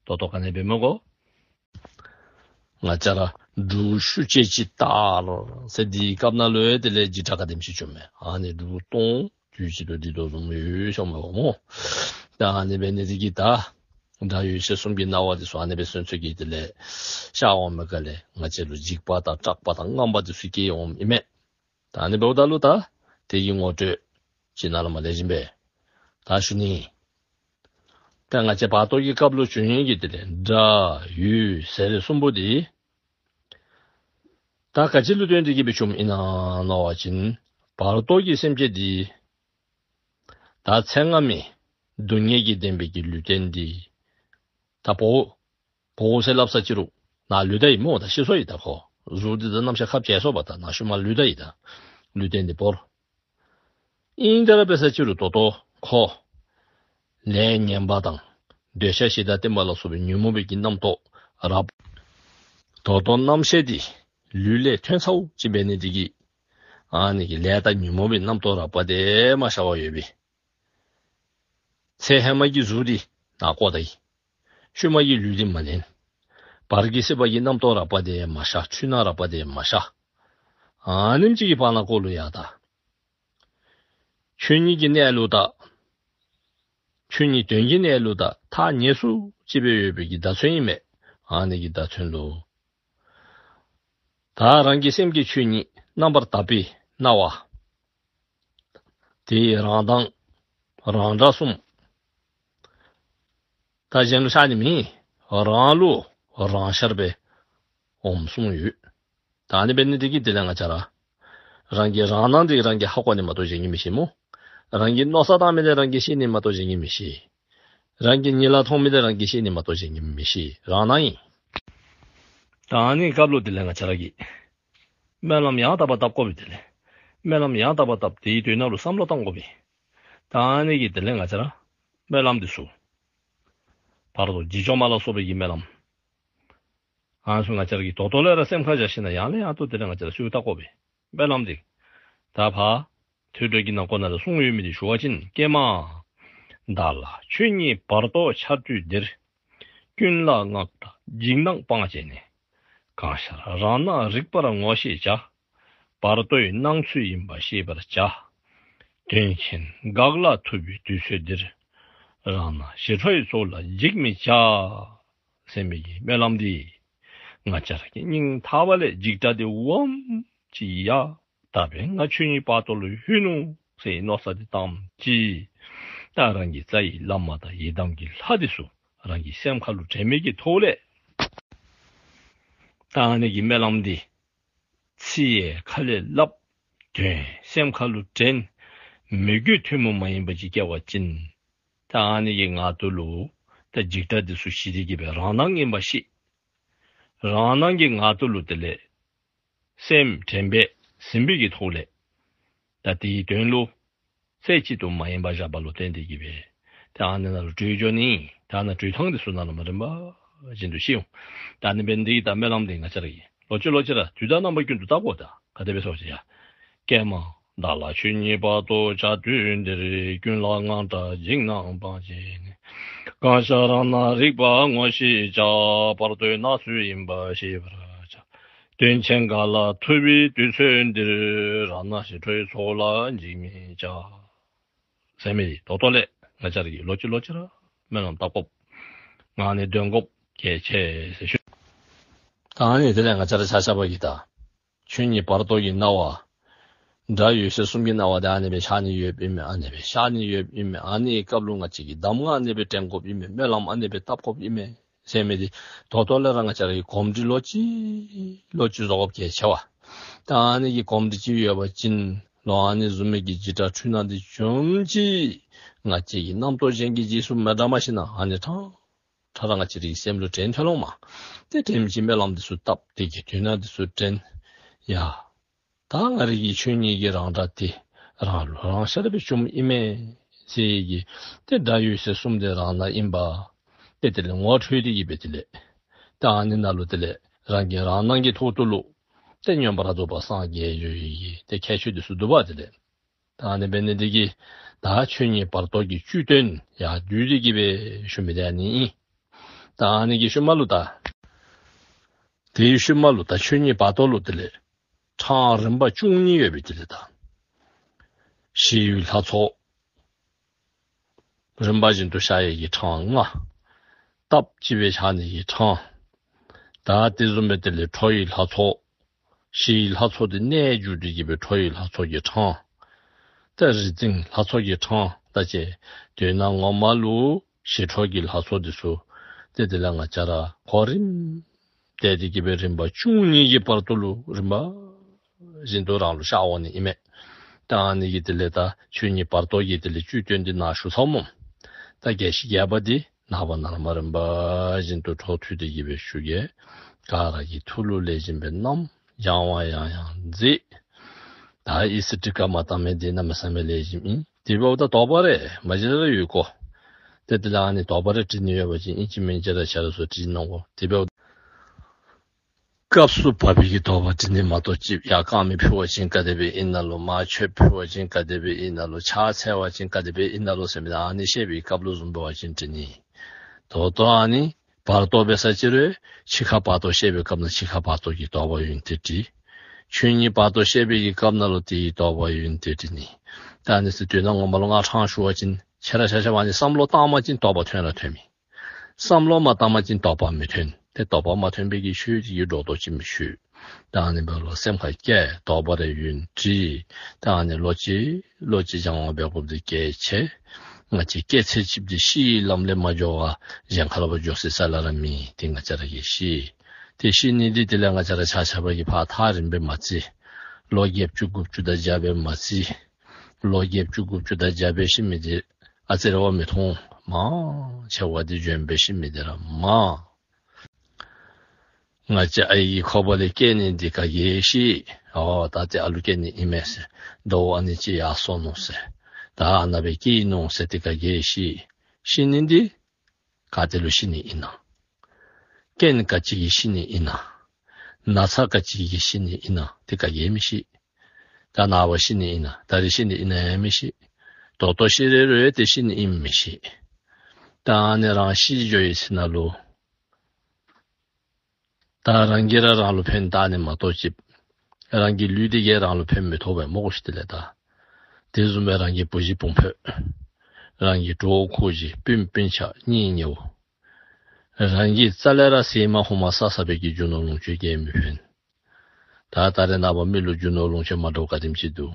ད་ལྟོ་ག་ནི་འབད་མི་དགོ། ང་བཅས་ར་འབྲུག་ཤུགས་ཆེ་ཅིག་བཏགས་ཟེར་དེའི་སྐབས་ནང་ལུ་ཡང་དེ་ལས་འཇིགས་སྐྲག་ག་དེམ་ཅིག་བྱུངམ་མས། ཨ་ནི་འབྲུག་སྟོང་དུས་གཅིག་ལུ་ལྡིར་དོ་བཟུམ་ཡོད་ཤོང་མས་སྨོ། ད་ཨ་ནི་འབད་ནི་དེ་གིས་ད་སྒྲ་འོད་ཟེར་གསུམ་གྱི་སྣང་བ་དེ་ཚུ་ཨ་ནི་སྦེ་སོང་ཚུལ་གྱིས་དེ་ལས་ཤར་འོང་མི་ག་ལས་ང་བཅས་ལུ་འཇིགས་པ་དང་སྐྲག་པ་དང་དངངས་པ་དེ་ཚུ་སྐྱེ་འོངམ་ཨིན་མས། ད་ཨ་ནི་འབདཝ་ད་ལུ་ད་ དེ་གི་ངོ་སྤྲོད་ཅིག་ནཱ་ལས་མར་ལེགས་ཤོམ་སྦེ་ད་ཞུ་ནི། ད་ང་བཅས་བར་དོ་གི་སྐབས་ལུ་བྱུང་ཡོད་ཀྱི་དེ་ལས་སྒྲ་འོད་ཟེར་གསུམ་པོ་འདི་ད་ག་ཅི་ལུ་བརྟེན་ཏེ་གི་སྦེ་བྱུངམ་ཨིན་ན་མནོ་བ་ཅིན་བར་དོ་གི་སེམས་ཅན་འདི་ད་ཚེ་སྔ་མའི་སྡུག་བསྔལ་གྱིས་ལྡན་པའི་གི་ལུས་རྟེན་འདི་ད་བོ་བོ་ཟེར་སླབ་ས་ཅི་རུང་ནཱ་ལུས་ད་ཡི་སྨོ། ད་ཤི་སོ་ཡི། ད་ཁོ་གཟུགས་འདི་ད་རྣམ་ཤེས་ཁ་བཅད་སོ་བ། ད་ནཱ་ཤུལ་མ་ལུས་ད་ཡི། ད་ལུས་རྟེན་འདི་བོར། ཨིན་ཏེ་ར་འབད་ས་ཅི་རུང་ད་ལྟོ་ཁོ་ལས་ངན་པ་དང་འདོད་ཆགས་ཞེ་སྡང་བརྟན་པ་ལ་སོགས་པའི་ཉོན་མོངས་པའི་གི་རྣམ་རྟོག་རགས། ད་ལྟོ་རྣམ་ཤེས་འདི་ལུས་ལས་ཐོན་ཚརཝ་ཅིག་འབད་ནི་འདི་གིས་ཨ་ནི་གི་ལས་དང་ཉོན་མོངས་པའི་རྣམ་རྟོག་རགས་པ་དེ་མ་ཤར་བར་ཡོད་པས། ཚེ་ཧེ་མ་གི་གཟུགས་འདི་ནཱ་བཀོ་ད་ཡི། ཤུལ་མ་གི་ལུས་འདི་མ་ལེན། བར་གྱི་སྲིད་པ་གི་རྣམ་རྟོག་རགས་པ་དེ་མ་ཤར། འཁྲུལ་སྣང་རགས་པ་དེ་མ་ཤར། ཨ་ནེམ་ཅིག་གི་བར་ན་ཀོ་ལུ་ཡང་ད་ཆོས་ཉིད་ཀྱི་གནས་ལུགས་དང་ཆོས་ཉིད་དོན་གྱི་གནས་ལུགས་དང་ཐག་ཉེ་སུ་ཅིག་སྦེ་ཡོད་པའི་གི་བརྡ་མཚོན་ཨིན་མས། ཨ་ནི་གི་བརྡ་མཚོན་ལུ་ད་རང་གི་སེམས་ཀྱི་ཆོས་ཉིད་རྣམ་པར་དག་པའི་སྣང་བ་དེ་རང་མདངས་རང་སྒྲ་གསུམ། ད་གཞན་ལུ་ཤར་ནི་མེད། རང་ལུ་རང་ཤར་སྦེ་འོངམ་གསུངས་ཡོད། ད་ཨ་ནི་འབད་ནི་འདི་གིས་དེ་ལས་ང་བཅས་ར་རང་གི་རང་སྣང་འདི་རང་གིས་ཧ་གོ་ནི་མ་གཏོགས་གཞན་གྱིས་མི་ཤེས་སྨོ། རང་གིས་མནོ་བསམ་བཏང་མི་འདི་རང་གིས་ཤེས་ནི་མ་གཏོགས་གཞན་གྱིས་མི་ཤེས། རང་གིས་གཉིད་ལམ་མཐོང་མི་འདི་རང་གིས་ཤེས་ནི་མ་གཏོགས་གཞན་གྱིས་མི་ཤེས། རང་སྣང་ཨིན། ད་ཨ་ནི་སྐབས་ལུ་དེ་ལས་ང་བཅས་ར་གིས་སྨོན་ལམ་ཡང་དག་པ་བཏབ་དགོ་པས། དེ་ལས་སྨོན་ལམ་ཡང་དག་པ་བཏབ་དེའི་དོན་ནང་ལུ་བསམ་བློ་བཏང་དགོ་པས། ད་ཨ་ནི་གིས་དེ་ལས་ང་བཅས་ར་སྨོན་ལམ་འདི་ཚུ་བར་དོ་བྱེད་ཆོག་མ་ལ་སོགས་པའི་གི་སྨོན་ལམ་ཨ་ནི་ཚུ་ང་བཅས་ར་གིས་ད་ལྟོ་ལས་ར་སེམས་ཁར་བཞག་ཞིནམ་ལས་ཡང་ལས་ཡང་དུ་དེ་ལས་ང་བཅས་ར་ཞུ་བལྟ་དགོ་པས། སྨོན་ལམ་འདི་ད་ཕར་ཐོས་གྲོལ་གྱི་ནང་ཁོ་ན་ལུ་གསུངས་ཡོད་མི་འདི་ཞུ་བ་ཅིན། ཀྱེ་མ་བདག་ལ་ཆོས་ཉིད་བར་དོ་འཆར་དུས་འདིར། ཀུན་ལ་སྔགས་དང་འཇིགས་སྣང་སྤང་བྱས་ནས། གང་ཤར་རང་སྣང་རིག་པར་ངོ་ཤེས་བྱ། བར་དོའི་སྣང་ཚུལ་ཡིན་པ་ཤེས་པར་བྱ། དོན་ཆེན་འགག་ལ་ཐུག་པའི་དུས་ཚོད་འདིར། རང་སྣང་ཞི་ཁྲོའི་ཚོགས་ལ་འཇིགས་མི་བྱ། ཟེར་མི་གི་སྨོན་ལམ་འདི་ང་བཅས་ར་གི་སྙིང་ཐག་པ་ལས་འཇིགས་སྐྲག་འདི་འོངམ་ཅིག་ཡ་ད་འབདན་ང་ཆོས་ཉིད་བར་དོ་ལུ་ལྷོད་ནུག་ཟེར་མནོ་བསམ་འདི་བཏངམ་ཅིག་ད་རང་གི་རྩ་བའི་བླ་མ་དང་ཡི་དམ་གྱི་ལྷ་འདི་ཚུ་རང་གི་སེམས་ཁ་ལུ་དྲན་མི་གི་ཐོག་ལས་ད་ཨ་ནི་གི་སྨོན་ལམ་འདི་ཚིག་ཡང་ཁ་ལས་སླབ། དོན་སེམས་ཁ་ལུ་དྲན། མོས་གུས་ཐུན་མོང་མ་ཡིན་པ་ཅིག་སྐྱེ་བ་ཅིན་ད་ཨ་ནི་གི་ངང་དུ་ལུ་ད་འཇིགས་སྐྲག་འདི་ཚུ་ཞི་སྟེ་གི་སྦེ་རང་སྣང་ཨིན་པ་ཤེས། རང་སྣང་གི་ངང་དུ་ལུ་དེ་ལས་སེམས་དྲན་པས་ཟིན་པའི་གི་ཐོག་ལས་ད་དེའི་དོན་ལུ་རྩེ་གཅིག་ཏུ་མ་ཡེངས་པར་བཞག་པ་ལུ་བརྟེན་ཏེ་གི་སྦེ་ད་ཨ་ནི་ནང་ལུ་གྲོལ་འགྱོ་ནི། ད་ཨ་ནི་གྲོལ་ཐངས་འདི་ཚུ་ནཱ་ལས་མར་རིམ་པ་བཞིན་དུ་ཞུ་འོང་། ད་ཨ་ནི་འབད་ནི་འདི་གིས་ད་སྨོན་ལམ་འདི་ང་བཅས་ར་གིས་ལོག་ཅི་ལོག་ཅི་ར་དུས་དང་རྣམ་པ་ཀུན་ཏུ་བཏབ་དགོ། ད་ག་དེ་སྦེ་ཟེར་བ་ཅིན་ཡ། ཀྱེ་མ་བདག་ལ་ཆོས་ཉིད་བར་དོ་འཆར་དུས་འདིར། ཀུན་ལ་སྔགས་དང་འཇིགས་སྣང་སྤང་བྱས་ནས། གང་ཤར་རང་སྣང་རིག་པར་ངོ་ཤེས་བྱ། བར་དོའི་སྣང་ཚུལ་ཡིན་པ་ཤེས་པར་བྱ། དོན་ཆེན་འགག་ལ་ཐུག་པའི་དུས་ཚོད་འདིར། རང་སྣང་ཞི་ཁྲོའི་ཚོགས་ལ་འཇིགས་མི་བྱ། ཟེར་མི་འདི་ད་ལྟོ་ལས་ང་བཅས་ར་གིས་ལོག་ཅི་ལོག་ཅི་ར་སྨོན་ལམ་བཏབ་དགོཔ་ངང་ནས་འདོན་དགོཔ་གལ་ཆེ་ཟེར་ཞུ། ད་ཨ་ནི་དེ་ལས་ང་བཅས་ར་ཆ་ཁྱབ་ཀྱིས་ད་ཆོས་ཉིད་བར་དོ་གི་སྣང་བ་སྒྲ་འོད་ཟེར་གསུམ་གྱི་སྣང་བ་དེ་ཨ་ནི་སྦེ་ཤར་ནི་ཡོདཔ་ཨིན་མས། ཨ་ནི་སྦེ་ཤར་ནི་ཡོདཔ་ཨིན་མས། ཨ་ནི་སྐབས་ལུ་ང་བཅས་ཀྱིས་གདམས་ངག་ཨ་ནི་སྦེ་དྲན་དགོཔ་ཨིན་མས། སྨོན་ལམ་ཨ་ནི་སྦེ་བཏབ་དགོཔ་ཨིན་མས་ཟེར་མི་འདི་ད་ལྟོ་ལས་ར་ང་བཅས་ར་གིས་གོམས་འདྲིས་ལོག་ཅི་ལོག་ཅི་བཟོ་དགོཔ་གལ་ཆེ་བས། ད་ཨ་ནི་གི་གོམས་འདྲིས་ཅིག་ཡོད་པ་ཅིན་ལོག་ཨ་ནི་བཟུམ་མའི་གི་འཇིགས་སྐྲག་འཁྲུལ་སྣང་འདི་བྱུངམ་ཅིག་ང་བཅས་ཀྱིས་རྣམ་རྟོག་གཞན་གྱི་རྗེས་སུ་མ་འབྲངས་པར་ཞིནམ་ལས་ཨ་ནི་ཕྲང་ཕྲང་ར་ང་བཅས་རའི་སེམས་ལུ་དྲན་ཐོན་ལོང་མས། ཏེ་དྲནམ་ཅིག་སྨོན་ལམ་འདི་ཚུ་བཏབ། དེ་གི་དོན་དག་འདི་ཚུ་དྲན། ཡ་ད་ང་རའི་གི་ཆོས་ཉིད་ཀྱི་རང་སྒྲ་དེ་རང་ལུ་རང་ཤར་སྦེ་བྱུངམ་ཨིན་མས་ཟེར་གི་ཏེ་སྒྲ་འོད་ཟེར་གསུམ་དེ་རང་སྣང་ཨིན་པ་ཏེ་དེ་ལས་ངོ་འཕྲོད་དེ་གི་སྦེ་དེ་ལས་ད་ཨ་ནི་ནང་ལུ་དེ་ལས་རང་གི་རང་སྣང་གི་ཐོག་ཏུ་ལུ་ཏེ་མངོན་པར་རྫོགས་པར་སངས་རྒྱས་འགྱོ་ཡི་གི་ཏེ་ཁྱད་ཆོས་འདི་ཚུ་འདུག་པ། དེ་ལས་ད་ཨ་ནི་འབད་ནི་འདི་གིས་ད་ཆོས་ཉིད་བར་དོ་གི་བཅུད་དོན་ཡར་བསྡུས་ཏེ་གི་སྦེ་ཞུ་མི་འདི་ཨ་ནི་ཨིན། ད་ཨ་ནི་གི་ཤུལ་མ་ལུ་ད་དེའི་ཤུལ་མ་ལུ་ད་ཆོས་ཉིད་བར་དོ་ལུ་དེ་ལས་འཕྲང་རིམ་པ་བཅུ་གཉིས་ཡོད་པའི་དེ་ལས་ད་ཞི་ཡི་ལྷ་ཚོགས་རིམ་པ་བཞིན་དུ་ཤར་ཡི་གི་འཕྲང་ལྔ། སྟབས་གཅིག་སྦེ་ཤར་ནི་གི་འཕྲང་། ད་དེ་བཟུམ་སྦེ་དེ་ལས་ཁྲོ་བོའི་ལྷ་ཚོགས། ཞི་བའི་ལྷ་ཚོགས་དེ་གནས་འགྱུར་ཏེ་གི་སྦེ་ཁྲོ་བོའི་ལྷ་ཚོགས་ཀྱི་འཕྲང་། ཏེ་རིག་འཛིན་ལྷ་ཚོགས་ཀྱི་འཕྲང་ད་ཅི་དོན་ངོ་མ་ལུ་ཞི་ཁྲོ་གི་ལྷ་ཚོགས་འདི་ཚུ་ཏེ་དེ་ལས་ང་བཅས་ར་གོ་རིམ་དེ་དེ་གི་སྦེ་རིམ་པ་བཅུ་གཉིས་ཀྱི་བར་དུ་ལུ་རིམ་པ་བཞིན་དུ་རང་ལུ་ཤར་འོང་ནི་ཨིན་མས། ད་ཨ་ནི་གི་དེ་ལས་ད་ཆོས་ཉིད་བར་དོ་གི་དེ་ལས་བཅུད་དོན་འདི་ནཱ་ཞུ་ཚརཝ་མས། ད་རྒྱས་ཤིང་རྒྱས་པ་འདི་ནངས་པ་ནངས་པ་རིམ་པ་བཞིན་དུ་འཕྲོ་མཐུད་དེ་གི་སྦེ་ཞུ་གེ། ག་ར་གི་ཐུགས་ལུ་ལེགས་ཤོམ་སྦེ་བསྣམས། སྦྱང་བ་ཡང་ཡང་མཛད། ད་ཨི་སི་ཊི་ཀ་མ་བཏང་མི་འདི་གནམ་མེད་ས་མེད་ལེགས་ཤོམ་ཨིན། དེ་འབདཝ་ད་དོགས་པ་རེ་མ་གཞི་ར་ཡོད་གོ། ཏེ་དེ་ལས་ཨ་ནི་དོགས་པ་རེ་དྲི་ནི་ཡོད་པ་ཅིན་ཨིན་ཅི་མིན་ཅི་ར་ཆ་རོགས་ཚུ་དྲི་གནང་དགོ། དེ་འབདཝ་སྐབས་སུ་བབ་པའི་གི་དོགས་པ་དྲི་ནི་མ་གཏོགས་ཅིག་ཡར་དཀར་མེ་ཕུལ་བ་ཅིན་ག་དེ་སྦེ་ཨིན་ན་ལོ། མར་མཆོད་ཕུལ་བ་ཅིན་ག་དེ་སྦེ་ཨིན་ན་ལོ། ཕྱག་འཚལ་བ་ཅིན་ག་དེ་སྦེ་ཨིན་ན་ལོ་ཟེར་མི་ད་ཨ་ནི་བཤད་པའི་སྐབས་ལུ་བཟུམ་འབད་བ་ཅིན་དྲི་ནི། ད་ལྟོ་ཨ་ནི་བར་དོ་འབད་ས་ཅི་རུང་འཆི་ཁ་བར་དོ་བཤད་པའི་སྐབས་ནང་འཆི་ཁ་བར་དོ་གི་དོགས་པ་ཡོད་ན་དེ་དྲི། ཆོས་ཉིད་བར་དོ་བཤད་པའི་གི་སྐབས་ནང་ལུ་དེའི་དོགས་པ་ཡོད་ན་དེ་དྲི་ནི། ད་ཨ་ནི་ཚུ་དོན་ངོ་མ་ལུ་ང་ཕྲང་ཞུ་བ་ཅིན་ཁྱེད་ར་ཆ་ཁྱབ་ཨ་ནི་བསམ་བློ་བཏང་པ་ཅིན་དོགས་པ་ཐོན་ར་ཐོན་མས། བསམ་བློ་མ་བཏང་པ་ཅིན་དོགས་པ་མི་ཐོན། ཏེ་དོགས་པ་མ་ཐོན་པའི་གི་ཆོས་ཅིག་གི་སྒྲོ་འདོགས་ཅིག་མི་ཆོད། ད་ཨ་ནི་འབདཝ་ལུ་སེམས་ཁར་བསྐྱེད། དོགས་པ་རེ་ཡོད་ན་དྲི། ད་ཨ་ནི་ལོག་ཅི་ལོག་ཅི་སྦྱང་བ་འབད་དགོཔ་འདི་གལ་ཆེ། ང་བཅས་སྐྱེ་ཚེ་གཅིག་འདི་ཤི་བའི་ལམ་ལས་མ་འགྱོ་བར་གཞན་ཁ་ལས་ཕར་འགྱོ་སའི་ས་ལ་ར་མེད། ཏེ་ང་བཅས་ར་གིས་ཤེས། ཏེ་ཤི་ནི་འདི་དེ་ལས་ང་བཅས་ར་ཆ་ཁྱབ་ཀྱིས་ཕར་ཐག་རིང་སྦེ་མ་བརྩི། ལོ་བརྒྱད་ཅུ་དགུ་བཅུ་དང་བརྒྱ་སྦེ་མ་བརྩི། ལོ་བརྒྱད་ཅུ་དགུ་བཅུ་དང་བརྒྱ་སྦེ་ཤི་མི་འདི་ཨ་ཙི་རེ་བ་མི་མཐོང་། མང་ཆེ་བ་འདི་འབྱོན་སྦེ་ཤི་མི་འདི་ར་མང་། ང་བཅས་ཨའི་གི་ཁོག་པ་ལས་སྐྱེ་ནི་འདི་ག་གིས་ཤེས། ཨོ་ད་ཏེ་ཨ་ལུ་སྐྱེ་ནི་ཨིན་མས་ཟེར། ཟླཝ་ཨ་ནི་ཅིག་ཡར་སོ་ནུག་ཟེར། ད་ཨ་ནཱ་སྦེ་སྐྱེ་ནུག་ཟེར་འདི་ག་གིས་ཤེས། ཤི་ནི་འདི་ག་ཏེ་ལུ་ཤི་ནི་ཨིན་ན། རྐྱེན་ག་ཅི་གིས་ཤི་ནི་ཨིན་ན། ན་ཚ་ག་ཅི་གིས་ཤི་ནི་ཨིན་ན་འདི་ག་གིས་མི་ཤེས། ད་ནངས་པ་ཤི་ནི་ཨིན་ན། ད་རིས་ཤི་ནི་ཨིན་ན་ཡང་མི་ཤེས། ད་ལྟོ་ཤི་རན་རུང་ཏེ་ཤི་ནི་ཨིནམ་མི་ཤེས། ད་ཨ་ནི་རང་ཤི་འགྱོ་བའི་ཚེ་ན་ལུ་ད་རང་གིས་ར་རང་ལུ་ཕན་ཐོགས་ནི་མ་གཏོགས་ཅིག་རང་གི་ལུས་འདི་གིས་རང་ལུ་ཕན་མི་ཐོགས་པས་སྨོ་གོ་ཤིག། དེ་ལས་ད་དེ་བཟུམ་སྦེ་རང་གི་བུ་གཞི་བུམོ་བུ་རང་གི་གྲོགས་ཁོག་གཞི་སྤུན་སྤུན་ཆ་གཉེན་ཉེ་བོ་རང་གིས་རྩ་ལས་ར་ཟས་མ་ཧུམ་མ་ཟ་ས་སྦེ་གི་རྒྱུ་ནོར་ལོངས་སྤྱོད་གིས་མི་ཕན། ད་ད་རེས་ནངས་པ་མི་ལུ་རྒྱུ་ནོར་ལོངས་སྤྱོད་མ་འདྲཝ་ག་དེམ་ཅིག་འདུག།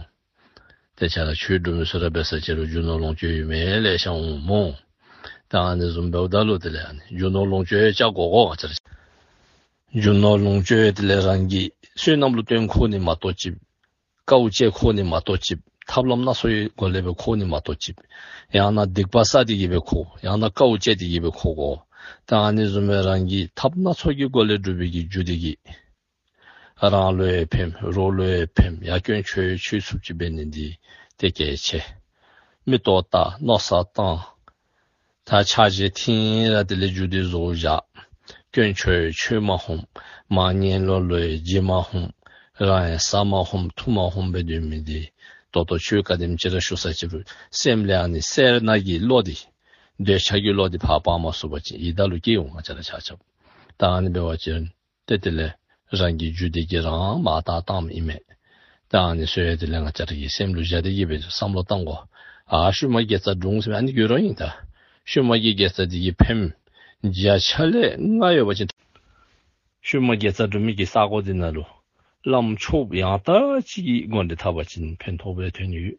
ཏེ་ཆ་ར་ཆོས་སྒྲུབ་མི་ཚུ་ར་འབད་ས་ཅི་རུང་རྒྱུ་ནོར་ལོངས་སྤྱོད་ཡོད་མི་ལེ་ཤ་འོང་སྨོ། ད་ཨ་ནི་བཟུམ་འབདཝ་ད་ལུ་དེ་ལས་ཨ་ནི་རྒྱུ་ནོར་ལོངས་སྤྱོད་ཡང་བཅའ་དགོ་གོ། ང་བཅས་ར་རྒྱུ་ནོར་ལོངས་སྤྱོད་དེ་ལས་རང་གི་བསོད་ནམས་ལུ་བརྟེན་འཁོར་ནི་མ་གཏོགས་ཅིག། དཀའཝ་སྤྱད་འཁོར་ནི་མ་གཏོགས་ཅིག། ཐབས་ལམ་སྣ་ཚོགས་ཀྱི་སྒོ་ལས་སྦེ་འཁོར་ནི་མ་གཏོགས་ཅིག། ཡང་ན་སྡིག་པ་བསགས་ཏེ་གི་སྦེ་འཁོར། ཡང་ན་དཀའཝ་སྤྱད་དེ་གི་སྦེ་འཁོར་དགོ། ད་ཨ་ནི་བཟུམ་སྦེ་རང་གི་ཐབས་སྣ་ཚོགས་ཀྱི་སྒོ་ལས་སྒྲུབ་པའི་གི་རྒྱུ་དེ་གིས་རང་ལུ་ཡང་ཕན། རོགས་ལུ་ཡང་ཕན། ཡར་དཀོན་མཆོག་ཡང་མཆོད་ཚུགསཔ་ཅིག་འབད་ནི་འདི་ཏེ་གལ་ཆེ། མིག་ཏོ་བལྟ། མནོ་བསམ་བཏང་། ད་ཕྱག་བཞེས་ཐིམ་ར་དེ་ལས་རྒྱུ་འདི་བཟོ་བཞག། དཀོན་མཆོག་ཡང་མཆོད་མ་ཧུམ། མ་ངན་ལོག་ལོག་ཡང་བགྱི་མ་ཧུམ། རང་ཡང་བཟའ་མ་ཧུམ་འཐུང་མ་ཧུམ་སྦེ་སྡོད་མི་འདི་ད་ལྟོ་ཆོས་ག་དེམ་ཅིག་ར་ཞུ་ས་ཅི་རུང་སེམས་ལས་ཨ་ནི་སེར་སྣ་གི་བློ་འདི་འདོད་ཆགས་ཀྱི་བློ་འདི་ཕར་སྤང་མ་ཚུགས་པ་ཅིན་ཡི་དྭགས་ལུ་སྐྱེ་འོང་། ང་བཅས་ར་ཆ་ཁྱབ། ད་ཨ་ནི་འབད་བ་ཅིན་ཏེ་དེ་ལས་རང་གི་རྒྱུ་དེ་གིས་རང་མར་བཏང་བཏངམ་ཨིན་མས། ད་ཨ་ནི་ཚུ་ཡང་དེ་ལས་ང་བཅས་ར་གིས་སེམས་ལུ་བཞག་སྟེ་གི་སྦེ་བསམ་བློ་བཏང་དགོ། ཨ་ཤུལ་མ་དགེ་རྩ་སྒྲུབ་ཟེར་མི་ཨ་ནི་གུ་ར་ཨིན། ད་ཤུལ་མ་གི་དགེ་རྩ་དེ་གིས་ཕནམ་བརྒྱ་ཆ་ལས་ལྔ་ཡོད་པ་ཅིན་ཤུལ་མ་དགེ་རྩ་སྒྲུབ་མི་གི་ས་གོ་དེ་ནང་ལུ་བླམ་ཆོསཔ་ཡང་དག་ཅིག་གི་སྒོ་འདི་འཐབ་པ་ཅིན་ཕན་ཐོགས་སྦེ་ཐོན་ཡོད།